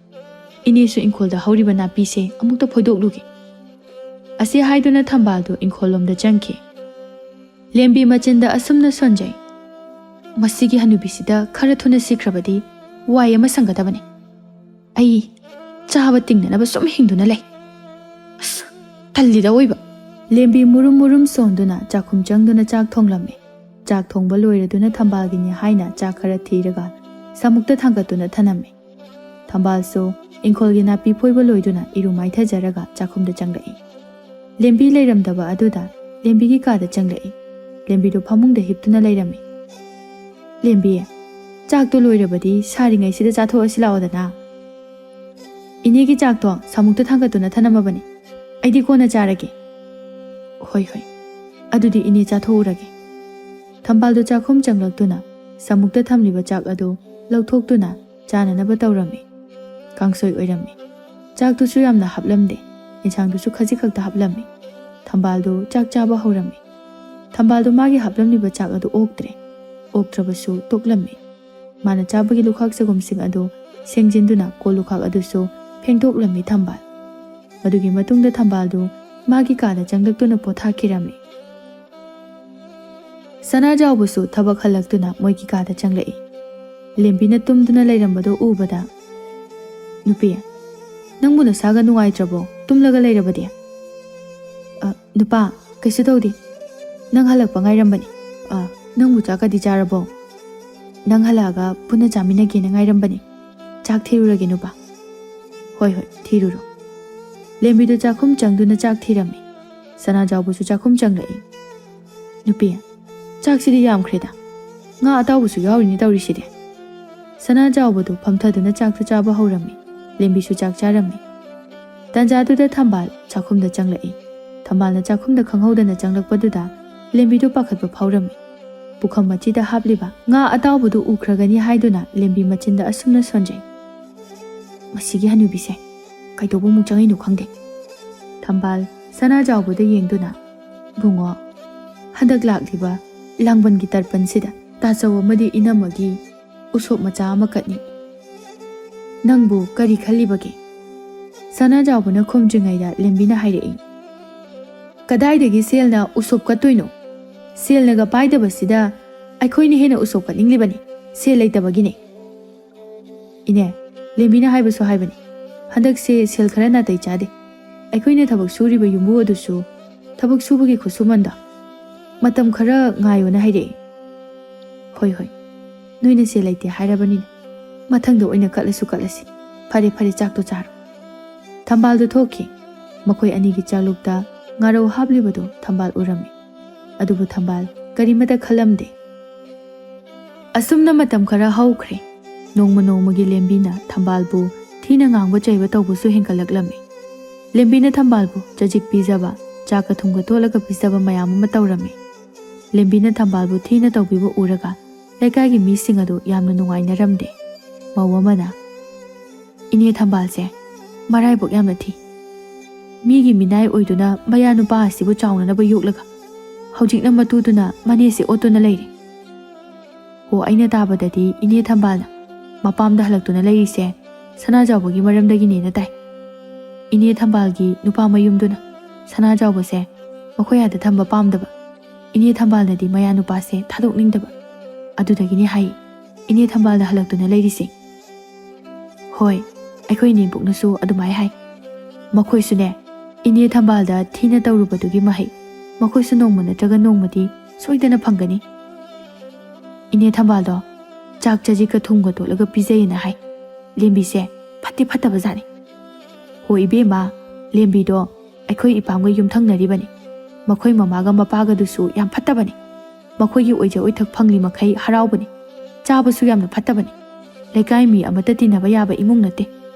ꯏꯅꯦꯁꯨ ꯏꯪꯈꯣꯜꯗ ꯍꯧꯔꯤꯕ ꯅꯥꯄꯤꯁꯦ ꯑꯃꯨꯛꯇ ꯐꯣꯏꯗꯣꯛꯂꯨꯒꯦ꯫" ꯑꯁꯤ ꯍꯥꯏꯗꯨꯅ ꯊꯝꯕꯥꯜꯗꯨ ꯏꯪꯈꯣꯜꯂꯣꯝꯗ ꯆꯪꯈꯤ꯫ ꯂꯦꯝꯕꯤ ꯃꯆꯤꯟꯗ ꯑꯁꯨꯝꯅ ꯁꯣꯟꯖꯩ, "ꯃꯁꯤꯒꯤ ꯍꯅꯨꯕꯤꯁꯤꯗ ꯈꯔ ꯊꯨꯅ ꯁꯤꯈ꯭ꯔꯕꯗꯤ ꯋꯥꯏ ꯑꯃ ꯁꯪꯒꯗꯕꯅꯤ꯫ ꯑꯩ ꯆꯥꯕ ꯇꯤꯡꯅꯅꯕ ꯁꯨꯝ ꯍꯤꯡꯗꯨꯅ ꯂꯩ꯫ ꯑꯁ, ꯇꯜꯂꯤꯗ ꯑꯣꯏꯕ꯫" ꯂꯦꯝꯕꯤ ꯃꯨꯔꯨꯝ ꯃꯨꯔꯨꯝ ꯁꯣꯟꯗꯨꯅ ꯆꯥꯛꯈꯨꯝ ꯆꯪꯗꯨꯅ ꯆꯥꯛ ꯊꯣꯡꯂꯝꯃꯤ꯫ ꯆꯥꯛ ꯊꯣꯡꯕ ꯂꯣꯏꯔꯗꯨꯅ ꯊꯝꯕꯥꯜꯒꯤꯅꯤ ꯍꯥꯏꯅ ꯆꯥꯛ ꯈꯔ ꯊꯤꯔꯒ ꯁꯥꯃꯨꯛꯇ ꯊꯥꯡꯒꯠꯇꯨꯅ ꯊꯅꯝꯃꯤ꯫ ꯊꯝꯕꯥꯜꯁꯨ ꯏꯪꯈꯣꯜꯒꯤ ꯅꯥꯄꯤ ꯐꯣꯏꯕ ꯂꯣꯏꯗꯨꯅ ꯏꯔꯨ ꯃꯥꯏꯊꯖꯔꯒ ꯆꯥꯛꯈꯨꯝꯗ ꯆꯪꯂꯛꯏ꯫ ꯂꯦꯝꯕꯤ ꯂꯩꯔꯝꯗꯕ ꯑꯗꯨꯗ ꯂꯦꯝꯕꯤꯒꯤ ꯀꯥꯗ ꯆꯪꯂꯛꯏ꯫ ꯂꯦꯝꯕꯤꯗꯨ ꯐꯃꯨꯡꯗ ꯍꯤꯞꯇꯨꯅ ꯂꯩꯔꯝꯃꯤ꯫ "ꯂꯦꯝꯕꯤ, ꯆꯥꯛꯇꯣ ꯂꯣꯏꯔꯕꯗꯤ ꯁꯥꯔꯤꯉꯩꯁꯤꯗ ꯆꯥꯊꯣꯛꯑꯁꯤ ꯂꯥꯛꯑꯣꯗꯅ꯫ ꯏꯅꯦꯒꯤ ꯆꯥꯛꯇꯣ ꯁꯥꯃꯨꯛꯇ ꯊꯥꯡꯒꯠꯇꯨꯅ ꯊꯅꯝꯃꯕꯅꯤ꯫ ꯑꯩꯗꯤ ꯀꯣꯟꯅ ꯆꯥꯔꯒꯦ꯫" "ꯍꯣꯏ, ꯍꯣꯏ꯫ ꯑꯗꯨꯗꯤ ꯏꯅꯦ ꯆꯥꯊꯣꯛꯎꯔꯒꯦ꯫" ꯊꯝꯕꯥꯜꯗꯨ ꯆꯥꯛꯈꯨꯝ ꯆꯪꯂꯛꯇꯨꯅ ꯁꯥꯃꯨꯛꯇ ꯊꯝꯂꯤꯕ ꯆꯥꯛ ꯑꯗꯨ ꯂꯧꯊꯣꯛꯇꯨꯅ ꯆꯥꯅꯅꯕ ꯇꯧꯔꯝꯃꯤ꯫ ꯀꯥꯡꯁꯣꯏ ꯑꯣꯏꯔꯝꯃꯤ꯫ ꯆꯥꯛꯇꯨꯁꯨ ꯌꯥꯝꯅ ꯍꯥꯞꯂꯝꯗꯦ, ꯏꯟꯁꯥꯡꯗꯨꯁꯨ ꯈꯖꯤꯛ ꯈꯛꯇ ꯍꯥꯞꯂꯝꯃꯤ꯫ ꯊꯝꯕꯥꯜꯗꯨ ꯆꯥꯛ ꯆꯥꯕ ꯍꯧꯔꯝꯃꯤ꯫ ꯊꯝꯕꯥꯜꯗꯨ ꯃꯥꯒꯤ ꯍꯥꯞꯂꯝꯂꯤꯕ ꯆꯥꯛ ꯑꯗꯨ ꯑꯣꯛꯇ꯭ꯔꯦ꯫ ꯑꯣꯛꯇ꯭ꯔꯕꯁꯨ ꯇꯣꯛꯂꯝꯃꯤ꯫ ꯃꯥꯅ ꯆꯥꯕꯒꯤ ꯂꯨꯈꯥꯛ ꯆꯒꯨꯝꯁꯤꯡ ꯑꯗꯨ ꯁꯦꯡꯖꯤꯟꯗꯨꯅ ꯀꯣꯜ ꯂꯨꯈꯥꯛ ꯑꯗꯨꯁꯨ ꯐꯦꯡꯗꯣꯛꯂꯝꯃꯤ ꯊꯝꯕꯥꯜ꯫ ꯃꯗꯨꯒꯤ ꯃꯇꯨꯡꯗ ꯊꯝꯕꯥꯜꯗꯨ ꯃꯥꯒꯤ ꯀꯥꯗ ꯆꯪꯂꯛꯇꯨꯅ ꯄꯣꯊꯥꯈꯤꯔꯝꯃꯤ꯫ ꯁꯅꯥꯖꯥꯎꯕꯁꯨ ꯊꯕꯛ ꯍꯜꯂꯛꯇꯨꯅ ꯃꯣꯏꯒꯤ ꯀꯥꯗ ꯆꯪꯂꯛꯏ꯫ ꯂꯦꯝꯕꯤꯅ ꯇꯨꯝꯗꯨꯅ ꯂꯩꯔꯝꯕꯗꯨ ꯎꯕꯗ, "ꯅꯨꯄꯤ, ꯅꯪꯕꯨ ꯅꯁꯥꯒ ꯅꯨꯡꯉꯥꯏꯇ꯭ꯔꯕꯣ? ꯇꯨꯝꯂꯒ ꯂꯩꯔꯕꯗꯤ?" "ꯑ, ꯅꯨꯄꯥ, ꯀꯩꯁꯨ ꯇꯧꯗꯦ꯫ ꯅꯪ ꯍꯜꯂꯛꯄ ꯉꯥꯏꯔꯝꯕꯅꯤ꯫ ꯑ, ꯅꯪꯕꯨ ꯆꯥꯛꯀꯗꯤ ꯆꯥꯔꯕꯣ? ꯅꯪ ꯍꯜꯂꯛꯑꯒ ꯄꯨꯟꯅ ꯆꯥꯃꯤꯟꯅꯒꯦꯅ ꯉꯥꯏꯔꯝꯕꯅꯤ꯫ ꯆꯥꯛ ꯊꯤꯔꯨꯔꯒꯦ ꯅꯨꯄꯥ꯫" "ꯍꯣꯏ, ꯍꯣꯏ, ꯊꯤꯔꯨꯔꯣ꯫" ꯂꯦꯝꯕꯤꯗꯨ ꯆꯥꯛꯈꯨꯝ ꯆꯪꯗꯨꯅ ꯆꯥꯛ ꯊꯤꯔꯝꯃꯤ꯫ ꯁꯅꯥꯖꯥꯎꯕꯁꯨ ꯆꯥꯛꯈꯨꯝ ꯆꯪꯂꯛꯏ꯫ "ꯅꯨꯄꯤ, ꯆꯥꯛꯁꯤꯗꯤ ꯌꯥꯝꯈ꯭ꯔꯦꯗ꯫ ꯉꯥ ꯑꯇꯥꯎꯕꯁꯨ ꯌꯥꯎꯔꯤꯅꯦ ꯇꯧꯔꯤꯁꯤꯗꯤ꯫" ꯁꯅꯥꯖꯥꯎꯕꯗꯨ ꯐꯝꯊꯗꯨꯅ ꯆꯥꯛꯇꯨ ꯆꯥꯕ ꯍꯧꯔꯝꯃꯤ꯫ ꯂꯦꯝꯕꯤꯁꯨ ꯆꯥꯛ ꯆꯥꯔꯝꯃꯤ꯫ ꯇꯥꯟꯖꯥꯗꯨꯗ ꯊꯝꯕꯥꯜ ꯆꯥꯛꯈꯨꯝꯗ ꯆꯪꯂꯛꯏ꯫ ꯊꯝꯕꯥꯜꯅ ꯆꯥꯛꯈꯨꯝꯗ ꯈꯪꯍꯧꯗꯅ ꯆꯪꯂꯛꯄꯗꯨꯗ ꯂꯦꯝꯕꯤꯗꯨ ꯄꯥꯈꯠꯄ ꯐꯥꯎꯔꯝꯃꯤ꯫ ꯄꯨꯈꯝ ꯑꯁꯤꯗ ꯍꯥꯞꯂꯤꯕ ꯉꯥ ꯑꯇꯥꯎꯕꯗꯨ ꯎꯈ꯭ꯔꯒꯅꯤ ꯍꯥꯏꯗꯨꯅ ꯂꯦꯝꯕꯤ ꯃꯆꯤꯟꯗ ꯑꯁꯨꯝꯅ ꯁꯣꯟꯖꯩ꯫ "ꯃꯁꯤꯒꯤ ꯍꯅꯨꯕꯤꯁꯦ ꯀꯩꯗꯧꯕ ꯑꯃꯨꯛ ꯆꯪꯉꯛꯏꯅꯣ ꯈꯪꯗꯦ꯫" ꯊꯝꯕꯥꯜ ꯁꯅꯥꯖꯥꯎꯕꯗ ꯌꯦꯡꯗꯨꯅ, "ꯕꯨꯡꯉꯣ, ꯍꯟꯗꯛ ꯂꯥꯛꯂꯤꯕ ꯂꯥꯡꯕꯟꯒꯤ ꯇꯔꯄꯟꯁꯤꯗ ꯇꯥꯆꯧ ꯑꯃꯗꯤ ꯏꯅꯝꯃꯒꯤ ꯎꯁꯣꯞ ꯃꯆꯥ ꯑꯃ ꯀꯠꯅꯤ꯫ ꯅꯪꯕꯨ ꯀꯔꯤ ꯈꯜꯂꯤꯕꯒꯦ?" ꯁꯅꯥꯖꯥꯎꯕꯅ ꯈꯨꯝꯗ꯭ꯔꯤꯉꯩꯗ ꯂꯦꯝꯕꯤꯅ ꯍꯥꯏꯔꯛꯏ, "ꯀꯗꯥꯏꯗꯒꯤ ꯁꯦꯜꯅ ꯎꯁꯣꯞ ꯀꯠꯇꯣꯏꯅꯣ? ꯁꯦꯜꯅꯒ ꯄꯥꯏꯗꯕꯁꯤꯗ ꯑꯩꯈꯣꯏꯅ ꯍꯦꯟꯅ ꯎꯁꯣꯞ ꯀꯠꯅꯤꯡꯂꯤꯕꯅꯤ, ꯁꯦꯜ ꯂꯩꯇꯕꯒꯤꯅꯦ꯫" "ꯏꯅꯦ, ꯂꯦꯝꯕꯤꯅ ꯍꯥꯏꯕꯁꯨ ꯍꯥꯏꯕꯅꯤ, ꯍꯟꯗꯛꯁꯦ ꯁꯦꯜ ꯈꯔ ꯅꯥꯇꯩ ꯆꯥꯗꯦ꯫ ꯑꯩꯈꯣꯏꯅ ꯊꯕꯛ ꯁꯨꯔꯤꯕ ꯌꯨꯝꯕꯨ ꯑꯗꯨꯁꯨ ꯊꯕꯛ ꯁꯨꯕꯒꯤ ꯈꯨꯠꯁꯨꯃꯟꯗꯣ꯫" "ꯃꯇꯝ ꯈꯔ ꯉꯥꯏꯌꯣꯅ ꯍꯥꯏꯔꯛꯑꯦ꯫" "ꯍꯣꯏ, ꯍꯣꯏ, ꯅꯣꯏꯅ ꯁꯦꯜ ꯂꯩꯇꯦ ꯍꯥꯏꯔꯕꯅꯤꯅ ꯃꯊꯪꯗ ꯑꯣꯏꯅ ꯀꯠꯂꯁꯨ ꯀꯠꯂꯁꯤ꯫ ꯐꯔꯦ, ꯐꯔꯦ, ꯆꯥꯛꯇꯣ ꯆꯥꯔꯣ꯫" ꯊꯝꯕꯥꯜꯗꯨ ꯊꯣꯛꯈꯤ꯫ ꯃꯈꯣꯏ ꯑꯅꯤꯒꯤ ꯆꯥꯂꯨꯛꯇ ꯉꯥꯔꯧ ꯍꯥꯞꯂꯤꯕꯗꯨ ꯊꯝꯕꯥꯜ ꯎꯔꯝꯃꯤ꯫ ꯑꯗꯨꯕꯨ ꯊꯝꯕꯥꯜ ꯀꯔꯤꯃꯇ ꯈꯜꯂꯝꯗꯦ꯫ ꯑꯁꯨꯝꯅ ꯃꯇꯝ ꯈꯔ ꯍꯧꯈ꯭ꯔꯦ꯫ ꯅꯣꯡꯃ ꯅꯣꯡꯃꯒꯤ ꯂꯦꯝꯕꯤꯅ ꯊꯝꯕꯥꯜꯕꯨ ꯊꯤꯅ ꯉꯥꯡꯕ ꯆꯩꯕ ꯇꯧꯕꯁꯨ ꯍꯦꯟꯒꯠꯂꯛꯂꯝꯃꯤ꯫ ꯂꯦꯝꯕꯤꯅ ꯊꯝꯕꯥꯜꯕꯨ ꯆꯖꯤꯛ ꯄꯤꯖꯕ, ꯆꯥꯛꯀ ꯊꯨꯝꯒ ꯇꯣꯠꯂꯒ ꯄꯤꯖꯕ ꯃꯌꯥꯝ ꯑꯃ ꯇꯧꯔꯝꯃꯤ꯫ ꯂꯦꯝꯕꯤꯅ ꯊꯝꯕꯥꯜꯕꯨ ꯊꯤꯅ ꯇꯧꯕꯤꯕ ꯎꯔꯒ ꯂꯩꯀꯥꯏꯒꯤ ꯃꯤꯁꯤꯡ ꯑꯗꯨ ꯌꯥꯝꯅ ꯅꯨꯡꯉꯥꯏꯅꯔꯝꯗꯦ꯫ ꯃꯧ ꯑꯃꯅ, "ꯏꯅꯦ ꯊꯝꯕꯥꯜꯁꯦ ꯃꯔꯥꯏꯕꯛ ꯌꯥꯝꯅ ꯊꯤ꯫ ꯃꯤꯒꯤ ꯃꯤꯅꯥꯏ ꯑꯣꯏꯗꯨꯅ ꯃꯌꯥ ꯅꯨꯄꯥ ꯑꯁꯤꯕꯨ ꯆꯥꯎꯅꯅꯕ ꯌꯣꯛꯂꯒ ꯍꯧꯖꯤꯛꯅ ꯃꯇꯨꯗꯨꯅ ꯃꯅꯦꯁꯦ ꯑꯣꯠꯇꯨꯅ ꯂꯩꯔꯦ꯫" "ꯑꯣ, ꯑꯩꯅ ꯇꯥꯕꯗꯗꯤ ꯏꯅꯦ ꯊꯝꯕꯥꯜꯅ ꯃꯄꯥꯝꯗ ꯍꯜꯂꯛꯇꯨꯅ ꯂꯩꯔꯤꯁꯦ ꯁꯅꯥꯖꯥꯎꯕꯒꯤ ꯃꯔꯝꯗꯒꯤꯅꯦꯅ ꯇꯥꯏ꯫ ꯏꯅꯦ ꯊꯝꯕꯥꯜꯒꯤ ꯅꯨꯄꯥ ꯃꯌꯨꯝꯗꯨꯅ ꯁꯅꯥꯖꯥꯎꯕꯁꯦ ꯃꯈꯣꯏ ꯑꯥꯗ ꯊꯝꯕ ꯄꯥꯝꯗꯕ, ꯏꯅꯦ ꯊꯝꯕꯥꯜꯅꯗꯤ ꯃꯌꯥ ꯅꯨꯄꯥꯁꯦ ꯊꯥꯗꯣꯛꯅꯤꯡꯗꯕ, ꯑꯗꯨꯗꯒꯤꯅꯦ ꯍꯥꯏ ꯏꯅꯦ ꯊꯝꯕꯥꯜꯅ ꯍꯜꯂꯛꯇꯨꯅ ꯂꯩꯔꯤꯁꯦ꯫" "ꯍꯣꯏ, ꯑꯩꯈꯣꯏ ꯏꯅꯦꯝꯕꯣꯛꯅꯁꯨ ꯑꯗꯨꯃꯥꯏ ꯍꯥꯏ꯫ ꯃꯈꯣꯏꯁꯨꯅꯦ, ꯏꯅꯦ ꯊꯝꯕꯥꯜꯗ ꯊꯤꯅ ꯇꯧꯔꯨꯕꯗꯨꯒꯤ ꯃꯍꯩ ꯃꯈꯣꯏꯁꯨ ꯅꯣꯡꯃ ꯅꯠꯇ꯭ꯔꯒ ꯅꯣꯡꯃꯗꯤ ꯁꯣꯏꯗꯅ ꯐꯪꯒꯅꯤ꯫ ꯏꯅꯦ ꯊꯝꯕꯥꯜꯗꯣ ꯆꯥꯛ ꯆꯖꯤꯛꯀ ꯊꯨꯝꯒ ꯇꯣꯠꯂꯒ ꯄꯤꯖꯩꯌꯦꯅ ꯍꯥꯏ꯫ ꯂꯦꯝꯕꯤꯁꯦ ꯐꯠꯇꯤ ꯐꯠꯇꯕ ꯖꯥꯠꯅꯤ꯫ ꯍꯣ ꯏꯕꯦꯝꯃ, ꯂꯦꯝꯕꯤꯗꯣ ꯑꯩꯈꯣꯏ ꯏꯄꯥꯝꯒ ꯌꯨꯝꯊꯪꯅꯔꯤꯕꯅꯤ꯫ ꯃꯈꯣꯏ ꯃꯃꯥꯒ ꯃꯄꯥꯒꯗꯨꯁꯨ ꯌꯥꯝ ꯐꯠꯇꯕꯅꯤ꯫ ꯃꯈꯣꯏꯒꯤ ꯑꯣꯏꯖ ꯑꯣꯏꯊꯛ ꯐꯪꯂꯤ ꯃꯈꯩ ꯍꯔꯥꯎꯕꯅꯤ꯫ ꯆꯥꯕꯁꯨ ꯌꯥꯝꯅ ꯐꯠꯇꯕꯅꯤ꯫ ꯂꯩꯀꯥꯏ ꯃꯤ ꯑꯃꯠꯇ ꯇꯤꯟꯅꯕ ꯌꯥꯕ ꯏꯃꯨꯡ ꯅꯠꯇꯦ꯫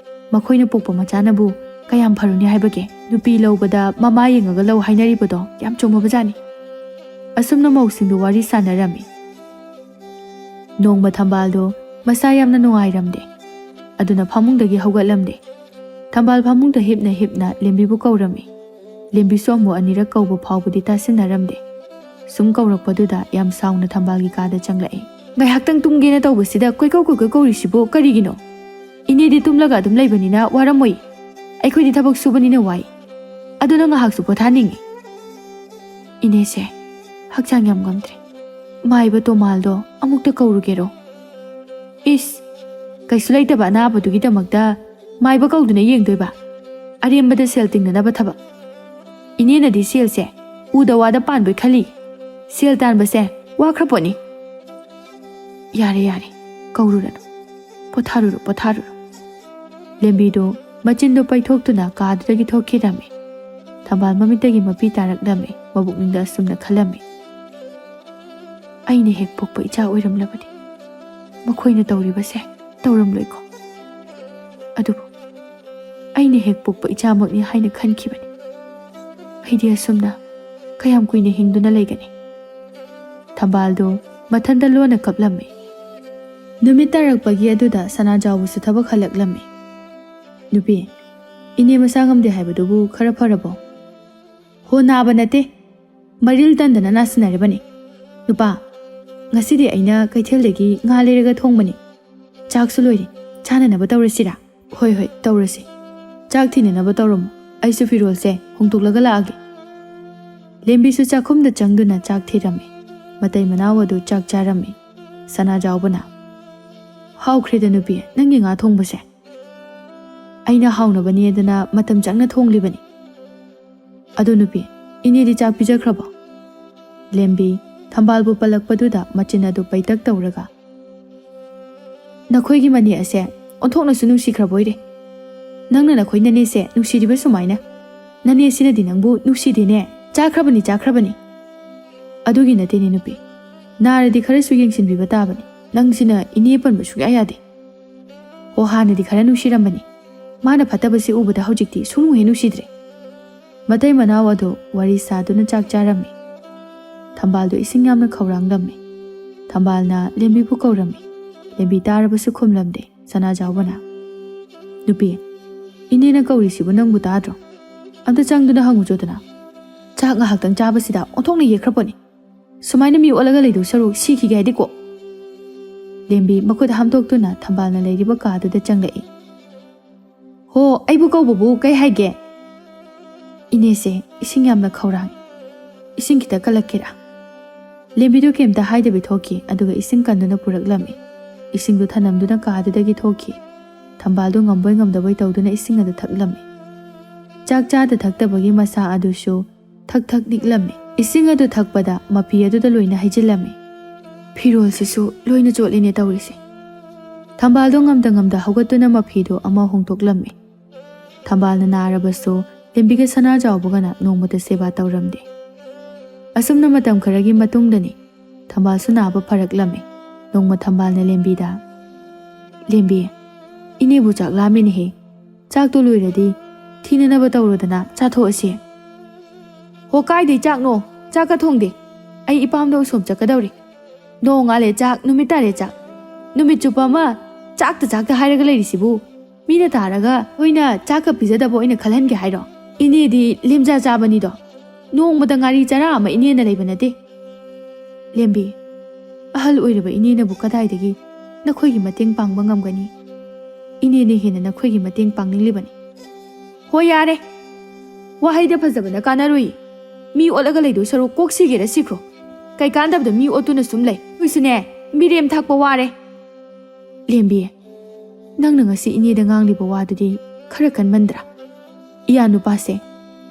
ꯃꯈꯣꯏꯅ ꯄꯣꯛꯄ ꯃꯆꯥꯅꯕꯨ ꯀꯌꯥꯝ ꯐꯔꯨꯅꯤ ꯍꯥꯏꯕꯒꯦ? ꯅꯨꯄꯤ ꯂꯧꯕꯗ ꯃꯃꯥ ꯌꯦꯡꯉꯒ ꯂꯧ ꯍꯥꯏꯅꯔꯤꯕꯗꯣ ꯌꯥꯝ ꯆꯨꯝꯃꯕꯖꯥꯠꯅꯤ꯫ ꯑꯁꯨꯝꯅ ꯃꯧꯁꯤꯡꯗꯨ ꯋꯥꯔꯤ ꯁꯥꯟꯅꯔꯝꯃꯤ꯫ ꯅꯣꯡꯃ ꯊꯝꯕꯥꯜꯗꯣ ꯃꯁꯥ ꯌꯥꯝꯅ ꯅꯨꯡꯉꯥꯏꯔꯝꯗꯦ꯫ ꯑꯗꯨꯅ ꯐꯃꯨꯡꯗꯒꯤ ꯍꯧꯒꯠꯂꯝꯗꯦ꯫ ꯊꯝꯕꯥꯜ ꯐꯃꯨꯡꯗ ꯍꯤꯞꯅ ꯍꯤꯞꯅ ꯂꯦꯝꯕꯤꯕꯨ ꯀꯧꯔꯝꯃꯤ꯫ ꯂꯦꯝꯕꯤꯁꯨ ꯑꯃꯨꯛ ꯑꯅꯤꯔꯛ ꯀꯧꯕ ꯐꯥꯎꯕꯗꯤ ꯇꯥꯁꯤꯟꯅꯔꯝꯗꯦ꯫ ꯁꯨꯝ ꯀꯧꯔꯛꯄꯗꯨꯗ ꯌꯥꯝ ꯁꯥꯎꯅ ꯊꯝꯕꯥꯜꯒꯤ ꯀꯥꯗ ꯆꯪꯂꯛꯏ꯫ "ꯉꯥꯏꯍꯥꯛꯇꯪ ꯇꯨꯝꯒꯦꯅ ꯇꯧꯕꯁꯤꯗ ꯀꯣꯏꯀꯧ ꯀꯣꯏꯀꯧ ꯀꯧꯔꯤꯁꯤꯕꯨ ꯀꯔꯤꯒꯤꯅꯣ? ꯏꯅꯦꯗꯤ ꯇꯨꯝꯂꯒ ꯑꯗꯨꯝ ꯂꯩꯕꯅꯤꯅ ꯋꯥꯔꯝꯃꯣꯏ꯫ ꯑꯩꯈꯣꯏꯗꯤ ꯊꯕꯛ ꯁꯨꯕꯅꯤꯅ ꯋꯥꯏ꯫ ꯑꯗꯨꯅ ꯉꯥꯏꯍꯥꯛꯁꯨ ꯄꯣꯊꯥꯅꯤꯡꯉꯤ꯫ ꯏꯅꯦꯁꯦ ꯍꯛꯆꯥꯡ ꯌꯥꯝ ꯉꯝꯗ꯭ꯔꯦ꯫ ꯃꯥꯏꯕ ꯇꯣꯃꯥꯜꯗꯣ ꯑꯃꯨꯛꯇ ꯀꯧꯔꯨꯒꯦꯔꯣ?" "ꯏꯁ, ꯀꯩꯁꯨ ꯂꯩꯇꯕ ꯑꯅꯥꯕꯗꯨꯒꯤꯗꯃꯛꯇ ꯃꯥꯏꯕ ꯀꯧꯗꯨꯅ ꯌꯦꯡꯗꯣꯏꯕ? ꯑꯔꯦꯝꯕꯗ ꯁꯦꯜ ꯇꯤꯡꯅꯅꯕ ꯊꯕꯛ꯫ ꯏꯅꯦꯅꯗꯤ ꯁꯦꯜꯁꯦ ꯎꯗ ꯋꯥꯗ ꯄꯥꯟꯕꯣꯏ ꯈꯜꯂꯤ꯫ ꯁꯦꯜ ꯇꯥꯟꯕꯁꯦ ꯋꯥꯈ꯭ꯔ ꯄꯣꯠꯅꯤ꯫" "ꯌꯥꯔꯦ, ꯌꯥꯔꯦ, ꯀꯧꯔꯨꯔꯅꯨ꯫ ꯄꯣꯊꯥꯔꯨꯔꯣ, ꯄꯣꯊꯥꯔꯨꯔꯣ꯫" ꯂꯦꯝꯕꯤꯗꯨ ꯃꯆꯤꯟꯗꯨ ꯄꯩꯊꯣꯛꯇꯨꯅ ꯀꯥꯗꯨꯗꯒꯤ ꯊꯣꯛꯈꯤꯔꯝꯃꯤ꯫ ꯊꯝꯕꯥꯜ ꯃꯃꯤꯠꯇꯒꯤ ꯃꯄꯤ ꯇꯥꯔꯛꯂꯝꯃꯤ꯫ ꯃꯕꯨꯛꯅꯤꯡꯗ ꯑꯁꯨꯝꯅ ꯈꯜꯂꯝꯃꯤ, "ꯑꯩꯅ ꯍꯦꯛ ꯄꯣꯛꯄ ꯏꯆꯥ ꯑꯣꯏꯔꯝꯂꯕꯗꯤ ꯃꯈꯣꯏꯅ ꯇꯧꯔꯤꯕꯁꯦ ꯇꯧꯔꯝꯂꯣꯏꯀꯣ꯫ ꯑꯗꯨꯕꯨ ꯑꯩꯅ ꯍꯦꯛ ꯄꯣꯛꯄ ꯏꯆꯥꯃꯛꯅꯤ ꯍꯥꯏꯅ ꯈꯟꯈꯤꯕꯅꯤ꯫ ꯑꯩꯗꯤ ꯑꯁꯨꯝꯅ ꯀꯌꯥꯝ ꯀꯨꯏꯅ ꯍꯤꯡꯗꯨꯅ ꯂꯩꯒꯅꯤ?" ꯊꯝꯕꯥꯜꯗꯨ ꯃꯊꯟꯇ ꯂꯣꯟꯅ ꯀꯞꯂꯝꯃꯤ꯫ ꯅꯨꯃꯤꯠ ꯇꯥꯔꯛꯄꯒꯤ ꯑꯗꯨꯗ ꯁꯅꯥꯖꯥꯎꯕꯁꯨ ꯊꯕꯛ ꯍꯜꯂꯛꯂꯝꯃꯤ꯫ "ꯅꯨꯄꯤ, ꯏꯅꯦ ꯃꯁꯥ ꯉꯝꯗꯦ ꯍꯥꯏꯕꯗꯨꯕꯨ ꯈꯔ ꯐꯔꯕꯣ?" "ꯍꯣ, ꯅꯥꯕ ꯅꯠꯇꯦ, ꯃꯔꯤꯜ ꯇꯟꯗꯅ ꯅꯥꯁꯤꯟꯅꯔꯤꯕꯅꯤ꯫ ꯅꯨꯄꯥ, ꯉꯁꯤꯗꯤ ꯑꯩꯅ ꯀꯩꯊꯦꯜꯗꯒꯤ ꯉꯥ ꯂꯩꯔꯒ ꯊꯣꯡꯕꯅꯤ꯫ ꯆꯥꯛꯁꯨ ꯂꯣꯏꯔꯦ, ꯆꯥꯅꯅꯕ ꯇꯧꯔꯁꯤꯔꯥ?" "ꯍꯣꯏ, ꯍꯣꯏ, ꯇꯧꯔꯁꯤ꯫ ꯆꯥꯛ ꯊꯤꯅꯅꯕ ꯇꯧꯔꯝꯃꯨ, ꯑꯩꯁꯨ ꯐꯤꯔꯣꯜꯁꯦ ꯍꯣꯡꯗꯣꯛꯂꯒ ꯂꯥꯛꯑꯒꯦ꯫" ꯂꯦꯝꯕꯤꯁꯨ ꯆꯥꯛꯈꯨꯝꯗ ꯆꯪꯗꯨꯅ ꯆꯥꯛ ꯊꯤꯔꯝꯃꯤ꯫ ꯃꯇꯩ ꯃꯅꯥꯎ ꯑꯗꯨ ꯆꯥꯛ ꯆꯥꯔꯝꯃꯤ꯫ ꯁꯅꯥꯖꯥꯎꯕꯅ, "ꯍꯥꯎꯈ꯭ꯔꯦꯗ ꯅꯨꯄꯤ, ꯅꯪꯒꯤ ꯉꯥ ꯊꯣꯡꯕꯁꯦ꯫ ꯑꯩꯅ ꯍꯥꯎꯅꯕꯅꯦꯗꯅ ꯃꯇꯝ ꯆꯪꯅ ꯊꯣꯡꯂꯤꯕꯅꯤ꯫ ꯑꯗꯣ ꯅꯨꯄꯤ, ꯏꯅꯦꯗꯤ ꯆꯥꯛ ꯄꯤꯖꯈ꯭ꯔꯕꯣ?" ꯂꯦꯝꯕꯤ ꯊꯝꯕꯥꯜꯕꯨ ꯄꯜꯂꯛꯄꯗꯨꯗ ꯃꯆꯤꯟ ꯑꯗꯨ ꯄꯩꯇꯛ ꯇꯧꯔꯒ, "ꯅꯈꯣꯏꯒꯤ ꯃꯅꯦ ꯑꯁꯦ ꯑꯣꯟꯊꯣꯛꯅꯁꯨ ꯅꯨꯡꯁꯤꯈ꯭ꯔꯕ ꯑꯣꯏꯔꯦ꯫ ꯅꯪꯅ ꯅꯈꯣꯏ ꯅꯅꯦꯁꯦ ꯅꯨꯡꯁꯤꯔꯤꯕ ꯁꯨꯃꯥꯏꯅ? ꯅꯅꯦꯁꯤꯅꯗꯤ ꯅꯪꯕꯨ ꯅꯨꯡꯁꯤꯗꯦꯅꯦ꯫ ꯆꯥꯈ꯭ꯔꯕꯅꯤ, ꯆꯥꯈ꯭ꯔꯕꯅꯤ꯫ ꯑꯗꯨꯒꯤ ꯅꯠꯇꯦꯅꯦ ꯅꯨꯄꯤ꯫ ꯅꯥꯔꯗꯤ ꯈꯔꯁꯨ ꯌꯦꯡꯁꯤꯟꯕꯤꯕ ꯇꯥꯕꯅꯤ꯫ ꯅꯪꯁꯤꯅ ꯏꯅꯦ ꯄꯟꯕ ꯁꯨꯡꯌꯥ ꯌꯥꯗꯦ꯫ ꯑꯣ, ꯍꯥꯟꯅꯗꯤ ꯈꯔ ꯅꯨꯡꯁꯤꯔꯝꯕꯅꯤ꯫ ꯃꯥꯅ ꯐꯠꯇꯕꯁꯤ ꯎꯕꯗ ꯍꯧꯖꯤꯛꯇꯤ ꯁꯨꯡꯅꯨ ꯍꯦꯛ ꯅꯨꯡꯁꯤꯗ꯭ꯔꯦ꯫ ꯃꯇꯩ ꯃꯅꯥꯎ ꯑꯗꯨ ꯋꯥꯔꯤ ꯁꯥꯗꯨꯅ ꯆꯥꯛ ꯆꯥꯔꯝꯃꯤ꯫ ꯊꯝꯕꯥꯜꯗꯨ ꯏꯁꯤꯡ ꯌꯥꯝꯅ ꯈꯧꯔꯥꯡꯂꯝꯃꯤ꯫ ꯊꯝꯕꯥꯜꯅ ꯂꯦꯝꯕꯤꯕꯨ ꯀꯧꯔꯝꯃꯤ꯫ ꯂꯦꯝꯕꯤ ꯇꯥꯔꯕꯁꯨ ꯈꯨꯝꯂꯝꯗꯦ꯫ ꯁꯅꯥꯖꯥꯎꯕꯅ, "ꯅꯨꯄꯤ, ꯏꯅꯦꯅ ꯀꯧꯔꯤꯁꯤꯕꯨ ꯅꯪꯕꯨ ꯇꯥꯗ꯭ꯔꯣ? ꯑꯝꯇ ꯆꯪꯗꯨꯅ ꯍꯪꯉꯨꯆꯣꯗꯅ꯫ ꯆꯥꯛ ꯉꯥꯏꯍꯥꯛꯇꯪ ꯆꯥꯕꯁꯤꯗ ꯑꯣꯟꯊꯣꯛꯅ ꯌꯦꯛꯈ꯭ꯔꯄꯣꯠꯅꯤ꯫ ꯁꯨꯃꯥꯏꯅ ꯃꯤ ꯑꯣꯠꯂꯒ ꯂꯩꯗꯧ ꯁꯔꯨꯛ ꯁꯤꯈꯤꯒꯦ ꯍꯥꯏꯗꯤꯀꯣ?" ꯂꯦꯝꯕꯤ ꯃꯈꯨꯠ ꯍꯥꯝꯗꯣꯛꯇꯨꯅ ꯊꯝꯕꯥꯜꯅ ꯂꯩꯔꯤꯕ ꯀꯥꯗꯨꯗ ꯆꯪꯂꯛꯏ꯫ "ꯍꯣ, ꯑꯩꯕꯨ ꯀꯧꯕꯕꯨ ꯀꯩ ꯍꯥꯏꯒꯦ?" "ꯏꯅꯦꯁꯦ, ꯏꯁꯤꯡ ꯌꯥꯝꯅ ꯈꯧꯔꯥꯡꯉꯤ꯫ ꯏꯁꯤꯡ ꯈꯤꯇ ꯀꯜꯂꯛꯀꯦꯔꯥ?" ꯂꯦꯝꯕꯤꯗꯨ ꯀꯩꯝꯇ ꯍꯥꯏꯗꯕꯤ ꯊꯣꯛꯈꯤ, ꯑꯗꯨꯒ ꯏꯁꯤꯡ ꯀꯟꯗꯨꯅ ꯄꯨꯔꯛꯂꯝꯃꯤ꯫ ꯏꯁꯤꯡꯗꯨ ꯊꯅꯝꯗꯨꯅ ꯀꯥꯗꯨꯗꯒꯤ ꯊꯣꯛꯈꯤ꯫ ꯊꯝꯕꯥꯜꯗꯨ ꯉꯝꯕꯣꯏ ꯉꯝꯗꯕꯣꯏ ꯇꯧꯗꯨꯅ ꯏꯁꯤꯡ ꯑꯗꯨ ꯊꯛꯂꯝꯃꯤ꯫ ꯆꯥꯛ ꯆꯥꯗ ꯊꯛꯇꯕꯒꯤ ꯃꯁꯥ ꯑꯗꯨꯁꯨ ꯊꯛ ꯊꯛ ꯅꯤꯛꯂꯝꯃꯤ꯫ ꯏꯁꯤꯡ ꯑꯗꯨ ꯊꯛꯄꯗ ꯃꯐꯤ ꯑꯗꯨꯗ ꯂꯣꯏꯅ ꯍꯩꯖꯤꯜꯂꯝꯃꯤ꯫ "ꯐꯤꯔꯣꯜꯁꯤꯁꯨ ꯂꯣꯏꯅ ꯆꯣꯠꯂꯤꯅꯦ ꯇꯧꯔꯤꯁꯦ꯫" ꯊꯝꯕꯥꯜꯗꯣ ꯉꯝꯗ ꯉꯝꯗ ꯍꯧꯒꯠꯇꯨꯅ ꯃꯐꯤꯗꯨ ꯑꯃ ꯍꯣꯡꯗꯣꯛꯂꯝꯃꯤ꯫ ꯊꯝꯕꯥꯜꯅ ꯅꯥꯔꯕꯁꯨ ꯂꯦꯝꯕꯤꯒ ꯁꯅꯥꯖꯥꯎꯕꯒꯅ ꯅꯣꯡꯃꯇ ꯁꯦꯕꯥ ꯇꯧꯔꯝꯗꯦ꯫ ꯑꯁꯨꯝꯅ ꯃꯇꯝ ꯈꯔꯒꯤ ꯃꯇꯨꯡꯗꯅꯤ ꯊꯝꯕꯥꯜꯁꯨ ꯅꯥꯕ ꯐꯔꯛꯂꯝꯃꯤ꯫ ꯅꯣꯡꯃ ꯊꯝꯕꯥꯜꯅ ꯂꯦꯝꯕꯤꯗ, "ꯂꯦꯝꯕꯤ, ꯏꯅꯦꯕꯨ ꯆꯥꯛ ꯂꯥꯝꯃꯤꯅꯦꯍꯦ꯫ ꯆꯥꯛꯇꯣ ꯂꯣꯏꯔꯗꯤ ꯊꯤꯅꯅꯕ ꯇꯧꯔꯣꯗꯅ, ꯆꯥꯊꯣꯛꯑꯁꯤ꯫" "ꯍꯣ, ꯀꯥꯏꯗꯩ ꯆꯥꯛꯅꯣ? ꯆꯥꯛꯀ ꯊꯣꯡꯗꯦ꯫ ꯑꯩ ꯏꯄꯥꯝꯗ ꯎꯁꯣꯞ ꯆꯠꯀꯗꯧꯔꯤ꯫ ꯅꯣꯡꯉꯥꯜꯂꯦ ꯆꯥꯛ, ꯅꯨꯃꯤꯠ ꯇꯥꯔꯦ ꯆꯥꯛ꯫ ꯅꯨꯃꯤꯠ ꯆꯨꯞꯄ ꯑꯃ ꯆꯥꯛꯇ ꯆꯥꯛꯇ ꯍꯥꯏꯔꯒ ꯂꯩꯔꯤꯁꯤꯕꯨ꯫ ꯃꯤꯅ ꯇꯥꯔꯒ ꯑꯩꯈꯣꯏꯅ ꯆꯥꯛꯀ ꯄꯤꯖꯗꯕ ꯑꯣꯏꯅ ꯈꯜꯍꯟꯒꯦ ꯍꯥꯏꯔꯣ? ꯏꯅꯦꯗꯤ ꯂꯦꯝꯖꯥ ꯆꯥꯕꯅꯤꯗꯣ꯫ ꯅꯣꯡꯃꯗ ꯉꯥꯔꯤ ꯆꯔꯥ ꯑꯃ ꯏꯅꯦꯅ ꯂꯩꯕ ꯅꯠꯇꯦ꯫" "ꯂꯦꯝꯕꯤ, ꯑꯍꯜ ꯑꯣꯏꯔꯕ ꯏꯅꯦꯅꯕꯨ ꯀꯗꯥꯏꯗꯒꯤ ꯅꯈꯣꯏꯒꯤ ꯃꯇꯦꯡ ꯄꯥꯡꯕ ꯉꯝꯒꯅꯤ? ꯏꯅꯦꯅ ꯍꯦꯟꯅ ꯅꯈꯣꯏꯒꯤ ꯃꯇꯦꯡ ꯄꯥꯡꯅꯤꯡꯂꯤꯕꯅꯤ꯫" "ꯍꯣꯏ, ꯌꯥꯔꯦ꯫ ꯋꯥꯍꯩꯗ ꯐꯖꯕꯅ ꯀꯥꯟꯅꯔꯨꯏ꯫ ꯃꯤ ꯑꯣꯠꯂꯒ ꯂꯩꯗꯣꯏ ꯁꯔꯨꯛ ꯀꯣꯛ ꯁꯤꯒꯦꯔ ꯁꯤꯈ꯭ꯔꯣ꯫ ꯀꯩ ꯀꯥꯟꯗꯕꯗ ꯃꯤ ꯑꯣꯠꯇꯨꯅ ꯁꯨꯝ ꯂꯩ꯫ ꯑꯩꯈꯣꯏꯁꯨꯅꯦ, ꯃꯤꯔꯦꯝ ꯊꯥꯛꯄ ꯋꯥꯔꯦ꯫" "ꯂꯦꯝꯕꯤ, ꯅꯪꯅ ꯉꯁꯤ ꯏꯅꯦꯗ ꯉꯥꯡꯂꯤꯕ ꯋꯥꯗꯨꯗꯤ ꯈꯔ ꯀꯟꯃꯟꯗ꯭ꯔꯥ? ꯏꯌꯥ ꯅꯨꯄꯥꯁꯦ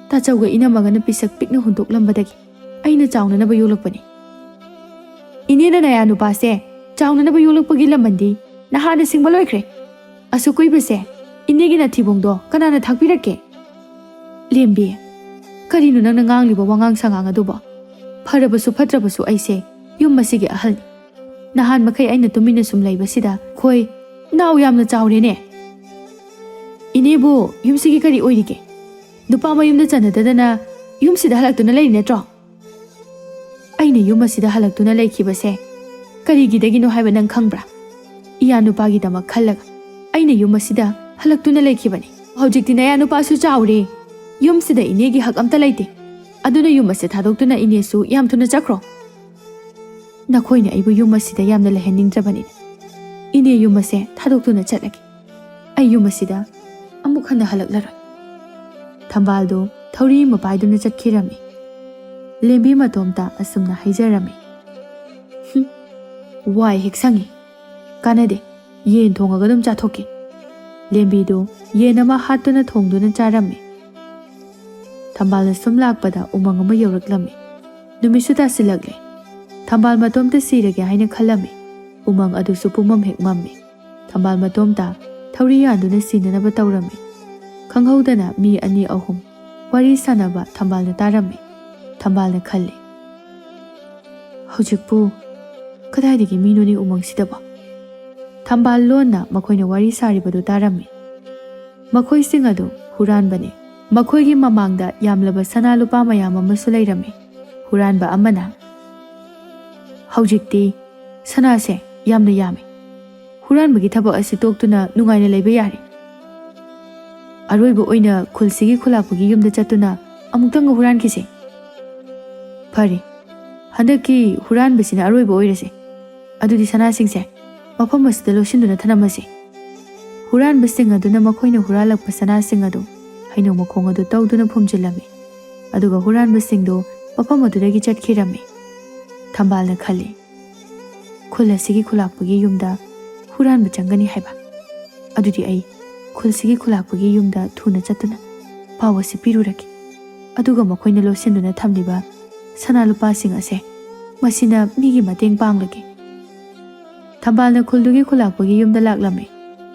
ꯇꯥꯆꯧꯒ ꯏꯅꯝꯃꯒꯅ ꯄꯤꯁꯛ ꯄꯤꯛꯅ ꯍꯨꯟꯗꯣꯛꯂꯝꯕꯗꯒꯤ ꯑꯩꯅ ꯆꯥꯎꯅꯅꯕ ꯌꯣꯛꯂꯛꯄꯅꯤ꯫ ꯏꯅꯦꯅ ꯅꯌꯥ ꯅꯨꯄꯥꯁꯦ ꯆꯥꯎꯅꯅꯕ ꯌꯣꯛꯂꯛꯄꯒꯤ ꯂꯃꯟꯗꯤ ꯅꯍꯥꯟꯅ ꯁꯤꯡꯕ ꯂꯣꯏꯈ꯭ꯔꯦ꯫ ꯑꯁꯨꯛ ꯀꯨꯏꯕꯁꯦ ꯏꯅꯦꯒꯤ ꯅꯊꯤꯕꯣꯡꯗꯣ ꯀꯅꯥꯅ ꯊꯥꯛꯄꯤꯔꯛꯀꯦ?" "ꯂꯦꯝꯕꯤ, ꯀꯔꯤꯅꯣ ꯅꯪꯅ ꯉꯥꯡꯂꯤꯕ ꯋꯥꯉꯥꯡ ꯁꯉꯥꯡ ꯑꯗꯨꯕꯣ? ꯐꯔꯕꯁꯨ ꯐꯠꯇ꯭ꯔꯕꯁꯨ ꯑꯩꯁꯦ ꯌꯨꯝ ꯑꯁꯤꯒꯤ ꯑꯍꯜꯅꯤ꯫ ꯅꯍꯥꯟ ꯃꯈꯩ ꯑꯩꯅ ꯇꯨꯃꯤꯟꯅ ꯁꯨꯝ ꯂꯩꯕꯁꯤꯗ ꯈꯣꯏ ꯅꯥꯎ ꯌꯥꯝꯅ ꯆꯥꯎꯔꯦꯅꯦ꯫" ꯏꯕꯣ, ꯌꯨꯝꯁꯤꯒꯤ ꯀꯔꯤ ꯑꯣꯏꯔꯤꯒꯦ? ꯅꯨꯄꯥ ꯃꯌꯨꯝꯗ ꯆꯟꯅꯗꯗꯅ ꯌꯨꯝꯁꯤꯗ ꯍꯜꯂꯛꯇꯨꯅ ꯂꯩꯔꯤ ꯅꯠꯇ꯭ꯔꯣ? ꯑꯩꯅ ꯌꯨꯝ ꯑꯁꯤꯗ ꯍꯜꯂꯛꯇꯨꯅ ꯂꯩꯈꯤꯕꯁꯦ ꯀꯔꯤꯒꯤꯗꯒꯤꯅꯣ ꯍꯥꯏꯕ ꯅꯪ ꯈꯪꯕ꯭ꯔꯥ? ꯏꯌꯥ ꯅꯨꯄꯥꯒꯤꯗꯃꯛ ꯈꯜꯂꯒ ꯑꯩꯅ ꯌꯨꯝ ꯑꯁꯤꯗ ꯍꯜꯂꯛꯇꯨꯅ ꯂꯩꯈꯤꯕꯅꯤ꯫ ꯍꯧꯖꯤꯛꯇꯤ ꯅꯌꯥ ꯅꯨꯄꯥꯁꯨ ꯆꯥꯎꯔꯦ, ꯌꯨꯝꯁꯤꯗ ꯏꯅꯦꯒꯤ ꯍꯛ ꯑꯝꯇ ꯂꯩꯇꯦ, ꯑꯗꯨꯅ ꯌꯨꯝ ꯑꯁꯤ ꯊꯥꯗꯣꯛꯇꯨꯅ ꯏꯅꯦꯁꯨ ꯌꯥꯝ ꯊꯨꯅ ꯆꯠꯈ꯭ꯔꯣ꯫ ꯅꯈꯣꯏꯅ ꯑꯩꯕꯨ ꯌꯨꯝ ꯑꯁꯤꯗ ꯌꯥꯝꯅ ꯂꯩꯍꯟꯅꯤꯡꯗ꯭ꯔꯕꯅꯤꯅ ꯏꯅꯦ ꯌꯨꯝ ꯑꯁꯦ ꯊꯥꯗꯣꯛꯇꯨꯅ ꯆꯠꯂꯒꯦ꯫ ꯑꯩ ꯌꯨꯝ ꯑꯁꯤꯗ ꯑꯃꯨꯛ ꯍꯟꯅ ꯍꯜꯂꯛꯂꯔꯣꯏ꯫ ꯊꯝꯕꯥꯜꯗꯨ ꯊꯧꯔꯤ ꯑꯃ ꯄꯥꯏꯗꯨꯅ ꯆꯠꯈꯤꯔꯝꯃꯤ꯫ ꯂꯦꯝꯕꯤ ꯃꯇꯣꯝꯇ ꯑꯁꯨꯝꯅ ꯍꯥꯏꯖꯔꯝꯃꯤ, "ꯍꯨꯝ, ꯋꯥꯏ ꯍꯦꯛ ꯁꯪꯉꯤ꯫ ꯀꯥꯟꯅꯗꯦ, ꯌꯦꯟ ꯊꯣꯡꯉꯒ ꯑꯗꯨꯝ ꯆꯥꯊꯣꯛꯀꯦ꯫" ꯂꯦꯝꯕꯤꯗꯨ ꯌꯦꯟ ꯑꯃ ꯍꯥꯠꯇꯨꯅ ꯊꯣꯡꯗꯨꯅ ꯆꯥꯔꯝꯃꯤ꯫ ꯊꯝꯕꯥꯜꯅ ꯁꯨꯝ ꯂꯥꯛꯄꯗ ꯎꯃꯪ ꯑꯃ ꯌꯧꯔꯛꯂꯝꯃꯤ꯫ ꯅꯨꯃꯤꯠꯁꯨ ꯇꯥꯁꯤꯜꯂꯛꯂꯦ꯫ ꯊꯝꯕꯥꯜ ꯃꯇꯣꯝꯇ ꯁꯤꯔꯒꯦ ꯍꯥꯏꯅ ꯈꯜꯂꯝꯃꯤ꯫ ꯎꯃꯪ ꯑꯗꯨꯁꯨ ꯄꯨꯝꯃꯝ ꯍꯦꯛ ꯃꯝꯃꯤ꯫ ꯊꯝꯕꯥꯜ ꯃꯇꯣꯝꯇ ꯊꯧꯔꯤ ꯌꯥꯟꯗꯨꯅ ꯁꯤꯅꯅꯕ ꯇꯧꯔꯝꯃꯤ꯫ ꯈꯪꯍꯧꯗꯅ ꯃꯤ ꯑꯅꯤ ꯑꯍꯨꯝ ꯋꯥꯔꯤ ꯁꯥꯟꯅꯕ ꯊꯝꯕꯥꯜꯅ ꯇꯥꯔꯝꯃꯤ꯫ ꯊꯝꯕꯥꯜꯅ ꯈꯜꯂꯤ, "ꯍꯧꯖꯤꯛꯄꯨ ꯀꯗꯥꯏꯗꯒꯤ ꯃꯤꯅꯣꯅꯦ ꯎꯃꯪꯁꯤꯗꯕꯣ?" ꯊꯝꯕꯥꯜ ꯂꯣꯟꯅ ꯃꯈꯣꯏꯅ ꯋꯥꯔꯤ ꯁꯥꯔꯤꯕꯗꯨ ꯇꯥꯔꯝꯃꯤ꯫ ꯃꯈꯣꯏꯁꯤꯡ ꯑꯗꯨ ꯍꯨꯔꯥꯟꯕꯅꯤ꯫ ꯃꯈꯣꯏꯒꯤ ꯃꯃꯥꯡꯗ ꯌꯥꯝꯂꯕ ꯁꯅꯥ ꯂꯨꯄꯥ ꯃꯌꯥꯝ ꯑꯃꯁꯨ ꯂꯩꯔꯝꯃꯤ꯫ ꯍꯨꯔꯥꯟꯕ ꯑꯃꯅ, "ꯍꯧꯖꯤꯛꯇꯤ ꯁꯅꯥꯁꯦ ꯌꯥꯝꯅ ꯌꯥꯝꯃꯤ꯫ ꯍꯨꯔꯥꯟꯕꯒꯤ ꯊꯕꯛ ꯑꯁꯤ ꯇꯣꯛꯇꯨꯅ ꯅꯨꯡꯉꯥꯏꯅ ꯂꯩꯕ ꯌꯥꯔꯦ꯫ ꯑꯔꯣꯏꯕ ꯑꯣꯏꯅ ꯈꯨꯜꯁꯤꯒꯤ ꯈꯨꯂꯥꯛꯄꯒꯤ ꯌꯨꯝꯗ ꯆꯠꯇꯨꯅ ꯑꯃꯨꯛꯇꯪꯒ ꯍꯨꯔꯥꯟꯈꯤꯁꯦ꯫ ꯐꯔꯦ, ꯍꯟꯗꯛꯀꯤ ꯍꯨꯔꯥꯟꯕꯁꯤꯅ ꯑꯔꯣꯏꯕ ꯑꯣꯏꯔꯁꯦ꯫ ꯑꯗꯨꯗꯤ ꯁꯅꯥꯁꯤꯡꯁꯦ ꯃꯐꯝ ꯑꯁꯤꯗ ꯂꯣꯠꯁꯤꯟꯗꯨꯅ ꯊꯅꯝꯃꯁꯤ꯫" ꯍꯨꯔꯥꯟꯕꯁꯤꯡ ꯑꯗꯨꯅ ꯃꯈꯣꯏꯅ ꯍꯨꯔꯥꯜꯂꯛꯄ ꯁꯅꯥꯁꯤꯡ ꯑꯗꯨ ꯍꯩꯅꯧ ꯃꯈꯣꯡ ꯑꯗꯨ ꯇꯧꯗꯨꯅ ꯐꯨꯝꯖꯤꯜꯂꯝꯃꯤ꯫ ꯑꯗꯨꯒ ꯍꯨꯔꯥꯟꯕꯁꯤꯡꯗꯨ ꯃꯐꯝ ꯑꯗꯨꯗꯒꯤ ꯆꯠꯈꯤꯔꯝꯃꯤ꯫ ꯊꯝꯕꯥꯜꯅ ꯈꯜꯂꯤ, "ꯈꯨꯜ ꯑꯁꯤꯒꯤ ꯈꯨꯂꯥꯛꯄꯒꯤ ꯌꯨꯝꯗ ꯍꯨꯔꯥꯟꯕ ꯆꯪꯒꯅꯤ ꯍꯥꯏꯕ꯫ ꯑꯗꯨꯗꯤ ꯑꯩ ꯈꯨꯜꯁꯤꯒꯤ ꯈꯨꯂꯥꯛꯄꯒꯤ ꯌꯨꯝꯗ ꯊꯨꯅ ꯆꯠꯇꯨꯅ ꯄꯥꯎ ꯑꯁꯤ ꯄꯤꯔꯨꯔꯒꯦ꯫ ꯑꯗꯨꯒ ꯃꯈꯣꯏꯅ ꯂꯣꯠꯁꯤꯟꯗꯨꯅ ꯊꯝꯂꯤꯕ ꯁꯅꯥ ꯂꯨꯄꯥꯁꯤꯡ ꯑꯁꯦ ꯃꯁꯤꯅ ꯃꯤꯒꯤ ꯃꯇꯦꯡ ꯄꯥꯡꯂꯒꯦ꯫" ꯊꯝꯕꯥꯜꯅ ꯈꯨꯜꯗꯨꯒꯤ ꯈꯨꯂꯥꯛꯄꯒꯤ ꯌꯨꯝꯗ ꯂꯥꯛꯂꯝꯃꯤ꯫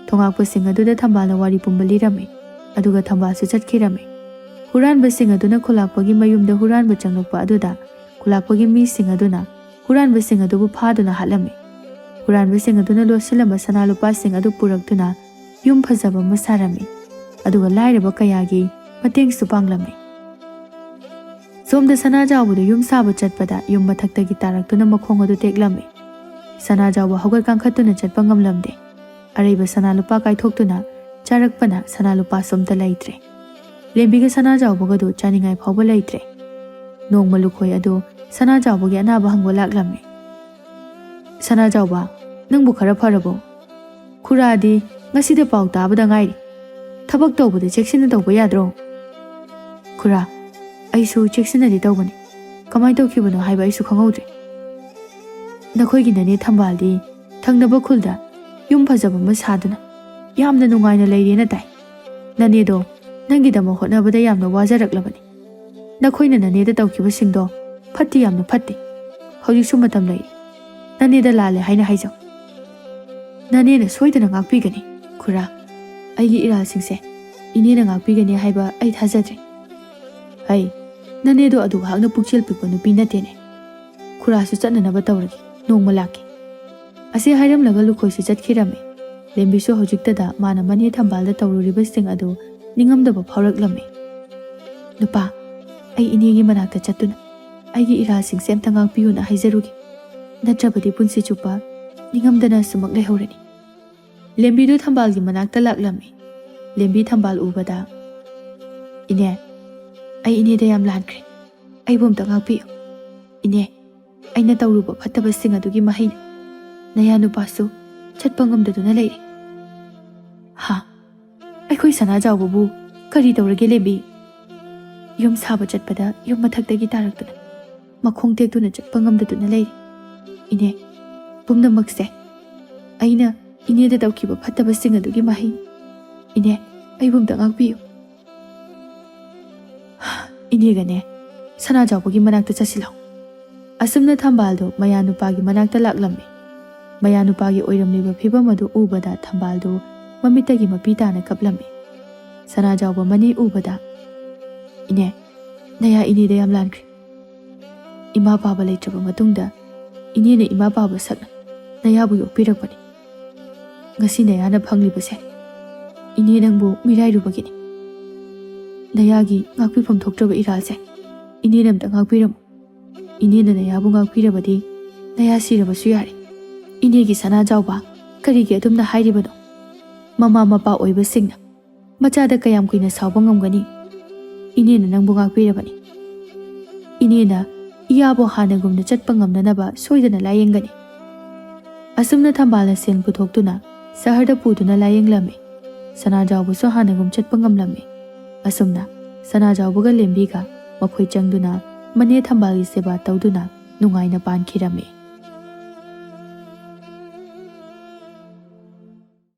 ꯊꯣꯉꯥꯛꯄꯁꯤꯡ ꯑꯗꯨꯗ ꯊꯝꯕꯥꯜꯅ ꯋꯥꯔꯤ ꯄꯨꯝꯕ ꯂꯤꯔꯝꯃꯤ꯫ ꯑꯗꯨꯒ ꯊꯝꯕꯥꯜꯁꯨ ꯆꯠꯈꯤꯔꯝꯃꯤ꯫ ꯍꯨꯔꯥꯟꯕꯁꯤꯡ ꯑꯗꯨꯅ ꯈꯨꯂꯥꯛꯄꯒꯤ ꯃꯌꯨꯝꯗ ꯍꯨꯔꯥꯟꯕ ꯆꯪꯂꯛꯄ ꯑꯗꯨꯗ ꯈꯨꯂꯥꯛꯄꯒꯤ ꯃꯤꯁꯤꯡ ꯑꯗꯨꯅ ꯍꯨꯔꯥꯟꯕꯁꯤꯡ ꯑꯗꯨꯕꯨ ꯐꯥꯗꯨꯅ ꯍꯥꯠꯂꯝꯃꯤ꯫ ꯍꯨꯔꯥꯟꯕꯁꯤꯡ ꯑꯗꯨꯅ ꯂꯣꯠꯁꯤꯜꯂꯝꯕ ꯁꯅꯥ ꯂꯨꯄꯥꯁꯤꯡ ꯑꯗꯨ ꯄꯨꯔꯛꯇꯨꯅ ꯌꯨꯝ ꯐꯖꯕ ꯑꯃ ꯁꯥꯔꯝꯃꯤ꯫ ꯑꯗꯨꯒ ꯂꯥꯏꯔꯕ ꯀꯌꯥꯒꯤ ꯃꯇꯦꯡꯁꯨ ꯄꯥꯡꯂꯝꯃꯤ꯫ ꯁꯣꯝꯗ ꯁꯅꯥꯖꯥꯎꯕꯗꯨ ꯌꯨꯝ ꯁꯥꯕ ꯆꯠꯄꯗ ꯌꯨꯝ ꯃꯊꯛꯇꯒꯤ ꯇꯥꯔꯛꯇꯨꯅ ꯃꯈꯣꯡ ꯑꯗꯨ ꯇꯦꯛꯂꯝꯃꯤ꯫ ꯁꯅꯥꯖꯥꯎꯕ ꯍꯧꯒꯠ ꯀꯥꯡꯈꯠꯇꯨꯅ ꯆꯠꯄ ꯉꯝꯂꯝꯗꯦ꯫ ꯑꯔꯩꯕ ꯁꯅꯥ ꯂꯨꯄꯥ ꯀꯥꯏꯊꯣꯛꯇꯨꯅ ꯆꯥꯔꯛꯄꯅ ꯁꯅꯥ ꯂꯨꯄꯥꯁꯨ ꯑꯝꯇ ꯂꯩꯇ꯭ꯔꯦ꯫ ꯂꯦꯝꯕꯤꯒ ꯁꯅꯥꯖꯥꯎꯕꯒꯗꯨ ꯆꯥꯅꯤꯡꯉꯥꯏ ꯐꯥꯎꯕ ꯂꯩꯇ꯭ꯔꯦ꯫ ꯅꯣꯡꯃ ꯂꯨꯈꯣꯏ ꯑꯗꯨ ꯁꯅꯥꯖꯥꯎꯕꯒꯤ ꯑꯅꯥꯕ ꯍꯪꯕ ꯂꯥꯛꯂꯝꯃꯤ꯫ "ꯁꯅꯥꯖꯥꯎꯕ, ꯅꯪꯕꯨ ꯈꯔ ꯐꯔꯕꯣ? ꯈꯨꯔꯥꯗꯤ ꯉꯁꯤꯗ ꯄꯥꯎ ꯇꯥꯕꯗ ꯉꯥꯏꯔꯤ꯫ ꯊꯕꯛ ꯇꯧꯕꯗ ꯆꯦꯛꯁꯤꯟꯅ ꯇꯧꯕ ꯌꯥꯗ꯭ꯔꯣ?" "ꯈꯨꯔꯥ, ꯑꯩꯁꯨ ꯆꯦꯛꯁꯤꯟꯅꯗꯤ ꯇꯧꯕꯅꯤ꯫ ꯀꯃꯥꯏꯅ ꯇꯧꯈꯤꯕꯅꯣ ꯍꯥꯏꯕ ꯑꯩꯁꯨ ꯈꯪꯍꯧꯗ꯭ꯔꯦ꯫ ꯅꯈꯣꯏꯒꯤ ꯅꯅꯦ ꯊꯝꯕꯥꯜꯗꯤ ꯊꯪꯅꯕ ꯈꯨꯜꯗ ꯌꯨꯝ ꯐꯖꯕ ꯑꯃ ꯁꯥꯗꯨꯅ ꯌꯥꯝꯅ ꯅꯨꯡꯉꯥꯏꯅ ꯂꯩꯔꯦꯅ ꯇꯥꯏ꯫ ꯅꯅꯦꯗꯣ ꯅꯪꯒꯤꯗꯃꯛ ꯍꯣꯠꯅꯕꯗ ꯌꯥꯝꯅ ꯋꯥꯖꯔꯛꯂꯕꯅꯤ꯫ ꯅꯈꯣꯏꯅ ꯅꯅꯦꯗ ꯇꯧꯈꯤꯕꯁꯤꯡꯗꯣ ꯐꯠꯇꯤ ꯌꯥꯝꯅ ꯐꯠꯇꯦ꯫ ꯍꯧꯖꯤꯛꯁꯨ ꯃꯇꯝ ꯂꯩꯔꯤ꯫ ꯅꯅꯦꯗ ꯂꯥꯜꯂꯦ ꯍꯥꯏꯅ ꯍꯥꯏꯖꯧ꯫ ꯅꯅꯦꯅ ꯁꯣꯏꯗꯅ ꯉꯥꯛꯄꯤꯒꯅꯤ, ꯈꯨꯔꯥ꯫ ꯑꯩꯒꯤ ꯏꯔꯥꯜꯁꯤꯡꯁꯦ ꯏꯅꯦꯅ ꯉꯥꯛꯄꯤꯒꯅꯤ ꯍꯥꯏꯕ ꯑꯩ ꯊꯥꯖꯗ꯭ꯔꯦ꯫ ꯍꯩ, ꯅꯅꯦꯗꯣ ꯑꯗꯨ ꯍꯥꯛꯅ ꯄꯨꯛꯆꯦꯜ ꯄꯤꯛꯄ ꯅꯨꯄꯤ ꯅꯠꯇꯦꯅꯦ꯫ ꯈꯨꯔꯥꯁꯨ ꯆꯠꯅꯅꯕ ꯇꯧꯔꯒꯦ, ꯅꯣꯡꯃ ꯂꯥꯛꯀꯦ꯫" ꯑꯁꯤ ꯍꯥꯏꯔꯝꯂꯒ ꯂꯨꯈꯣꯏꯁꯨ ꯆꯠꯈꯤꯔꯝꯃꯤ꯫ ꯂꯦꯝꯕꯤꯁꯨ ꯍꯧꯖꯤꯛꯇꯗ ꯃꯥꯅ ꯃꯅꯦ ꯊꯝꯕꯥꯜꯗ ꯇꯧꯔꯨꯔꯤꯕꯁꯤꯡ ꯑꯗꯨ ꯅꯤꯡꯉꯝꯗꯕ ꯐꯥꯎꯔꯛꯂꯝꯃꯤ꯫ "ꯅꯨꯄꯥ, ꯑꯩ ꯏꯅꯦꯒꯤ ꯃꯅꯥꯛꯇ ꯆꯠꯇꯨꯅ ꯑꯩꯒꯤ ꯏꯔꯥꯜꯁꯤꯡꯁꯦ ꯑꯝꯇ ꯉꯥꯛꯄꯤꯌꯨꯅ ꯍꯥꯏꯖꯔꯨꯒꯦ꯫ ꯅꯠꯇ꯭ꯔꯕꯗꯤ ꯄꯨꯟꯁꯤ ꯆꯨꯞꯄ ꯅꯤꯡꯉꯝꯗꯅ ꯑꯁꯨꯃꯛ ꯂꯩꯍꯧꯔꯅꯤ꯫" ꯂꯦꯝꯕꯤꯗꯨ ꯊꯝꯕꯥꯜꯒꯤ ꯃꯅꯥꯛꯇ ꯂꯥꯛꯂꯝꯃꯤ꯫ ꯂꯦꯝꯕꯤ ꯊꯝꯕꯥꯜ ꯎꯕꯗ, "ꯏꯅꯦ, ꯑꯩ ꯏꯅꯦꯗ ꯌꯥꯝ ꯂꯥꯟꯈ꯭ꯔꯦ꯫ ꯑꯩꯕꯨ ꯑꯝꯇ ꯉꯥꯛꯄꯤꯌꯨ꯫ ꯏꯅꯦ, ꯑꯩꯅ ꯇꯧꯔꯨꯕ ꯐꯠꯇꯕꯁꯤꯡ ꯑꯗꯨꯒꯤ ꯃꯍꯩꯅꯤ꯫ ꯅꯌꯥ ꯅꯨꯄꯥꯁꯨ ꯆꯠꯄ ꯉꯝꯗꯗꯨꯅ ꯂꯩꯔꯦ꯫" "ꯍꯥ? ꯑꯩꯈꯣꯏ ꯁꯅꯥꯖꯥꯎꯕꯕꯨ ꯀꯔꯤ ꯇꯧꯔꯒꯦ, ꯂꯦꯝꯕꯤ?" "ꯌꯨꯝ ꯁꯥꯕ ꯆꯠꯄꯗ ꯌꯨꯝ ꯃꯊꯛꯇꯒꯤ ꯇꯥꯔꯛꯇꯨꯅ ꯃꯈꯣꯡ ꯇꯦꯛꯇꯨꯅ ꯆꯠꯄ ꯉꯝꯗꯗꯨꯅ ꯂꯩꯔꯦ꯫ ꯏꯅꯦ, ꯄꯨꯝꯅꯃꯛꯁꯦ ꯑꯩꯅ ꯏꯅꯦꯗ ꯇꯧꯈꯤꯕ ꯐꯠꯇꯕꯁꯤꯡ ꯑꯗꯨꯒꯤ ꯃꯍꯩꯅꯤ꯫ ꯏꯅꯦ, ꯑꯩꯕꯨ ꯑꯝꯇ ꯉꯥꯛꯄꯤꯌꯨ꯫" "ꯏꯅꯦꯒꯅꯦ ꯁꯅꯥꯖꯥꯎꯕꯒꯤ ꯃꯅꯥꯛꯇ ꯆꯠꯁꯤꯜꯂꯣ꯫" ꯑꯁꯨꯝꯅ ꯊꯝꯕꯥꯜꯗꯣ ꯃꯌꯥ ꯅꯨꯄꯥꯒꯤ ꯃꯅꯥꯛꯇ ꯂꯥꯛꯂꯝꯃꯤ꯫ ꯃꯌꯥ ꯅꯨꯄꯥꯒꯤ ꯑꯣꯏꯔꯝꯂꯤꯕ ꯐꯤꯕꯝ ꯑꯗꯨ ꯎꯕꯗ ꯊꯝꯕꯥꯜꯗꯨ ꯃꯃꯤꯠꯇꯒꯤ ꯃꯄꯤ ꯇꯥꯅ ꯀꯞꯂꯝꯃꯤ꯫ ꯁꯅꯥꯖꯥꯎꯕ ꯃꯅꯦ ꯎꯕꯗ, "ꯏꯅꯦ, ꯅꯌꯥ ꯏꯅꯦꯗ ꯌꯥꯝ ꯂꯥꯟꯈ꯭ꯔꯦ꯫ ꯏꯃꯥ ꯄꯥꯕ ꯂꯩꯇ꯭ꯔꯕ ꯃꯇꯨꯡꯗ ꯏꯅꯦꯅ ꯏꯃꯥ ꯄꯥꯕ ꯁꯛꯅ ꯅꯌꯥꯕꯨ ꯌꯣꯛꯄꯤꯔꯛꯄꯅꯤ꯫ ꯉꯁꯤ ꯅꯌꯥꯅ ꯐꯪꯂꯤꯕꯁꯦ "ꯏꯅꯦ, ꯅꯪꯕꯨ ꯃꯤꯔꯥꯏꯔꯨꯕꯒꯤꯅꯤ꯫ ꯅꯌꯥꯒꯤ ꯉꯥꯛꯄꯤꯐꯝ ꯊꯣꯛꯇ꯭ꯔꯕ ꯏꯔꯥꯜꯁꯦ ꯏꯅꯦꯅ ꯑꯝꯇ ꯉꯥꯛꯄꯤꯔꯝꯃꯨ꯫ ꯏꯅꯦꯅ ꯅꯌꯥꯕꯨ ꯉꯥꯛꯄꯤꯔꯕꯗꯤ ꯅꯌꯥ ꯁꯤꯔꯕꯁꯨ ꯌꯥꯔꯦ꯫ ꯏꯅꯦꯒꯤ ꯁꯅꯥꯖꯥꯎꯕ, ꯀꯔꯤꯒꯤ ꯑꯗꯨꯝꯅ ꯍꯥꯏꯔꯤꯕꯅꯣ? ꯃꯃꯥ ꯃꯄꯥ ꯑꯣꯏꯕꯁꯤꯡꯅ ꯃꯆꯥꯗ ꯀꯌꯥꯝ ꯀꯨꯏꯅ ꯁꯥꯎꯕ ꯉꯝꯒꯅꯤ? ꯏꯅꯦꯅ ꯅꯪꯕꯨ ꯉꯥꯛꯄꯤꯔꯕꯅꯤ꯫ ꯏꯅꯦꯅ ꯏꯌꯥꯕꯨ ꯍꯥꯟꯅꯒꯨꯝꯅ ꯆꯠꯄ ꯉꯝꯅꯅꯕ ꯁꯣꯏꯗꯅ ꯂꯥꯌꯦꯡꯒꯅꯤ꯫" ꯑꯁꯨꯝꯅ ꯊꯝꯕꯥꯜꯅ ꯁꯦꯟ ꯄꯨꯊꯣꯛꯇꯨꯅ ꯁꯍꯔꯗ ꯄꯨꯗꯨꯅ ꯂꯥꯌꯦꯡꯂꯝꯃꯤ꯫ ꯁꯅꯥꯖꯥꯎꯕꯁꯨ ꯍꯥꯟꯅꯒꯨꯝ ꯆꯠꯄ ꯉꯝꯂꯝꯃꯤ꯫ ꯑꯁꯨꯝꯅ ꯁꯅꯥꯖꯥꯎꯕꯒ ꯂꯦꯝꯕꯤꯒ ꯃꯈꯣꯏ ꯆꯪꯗꯨꯅ ꯃꯅꯦ ꯊꯝꯕꯥꯜꯒꯤ ꯁꯦꯕꯥ ꯇꯧꯗꯨꯅ ꯅꯨꯡꯉꯥꯏꯅ ꯄꯥꯟꯈꯤꯔꯝꯃꯤ꯫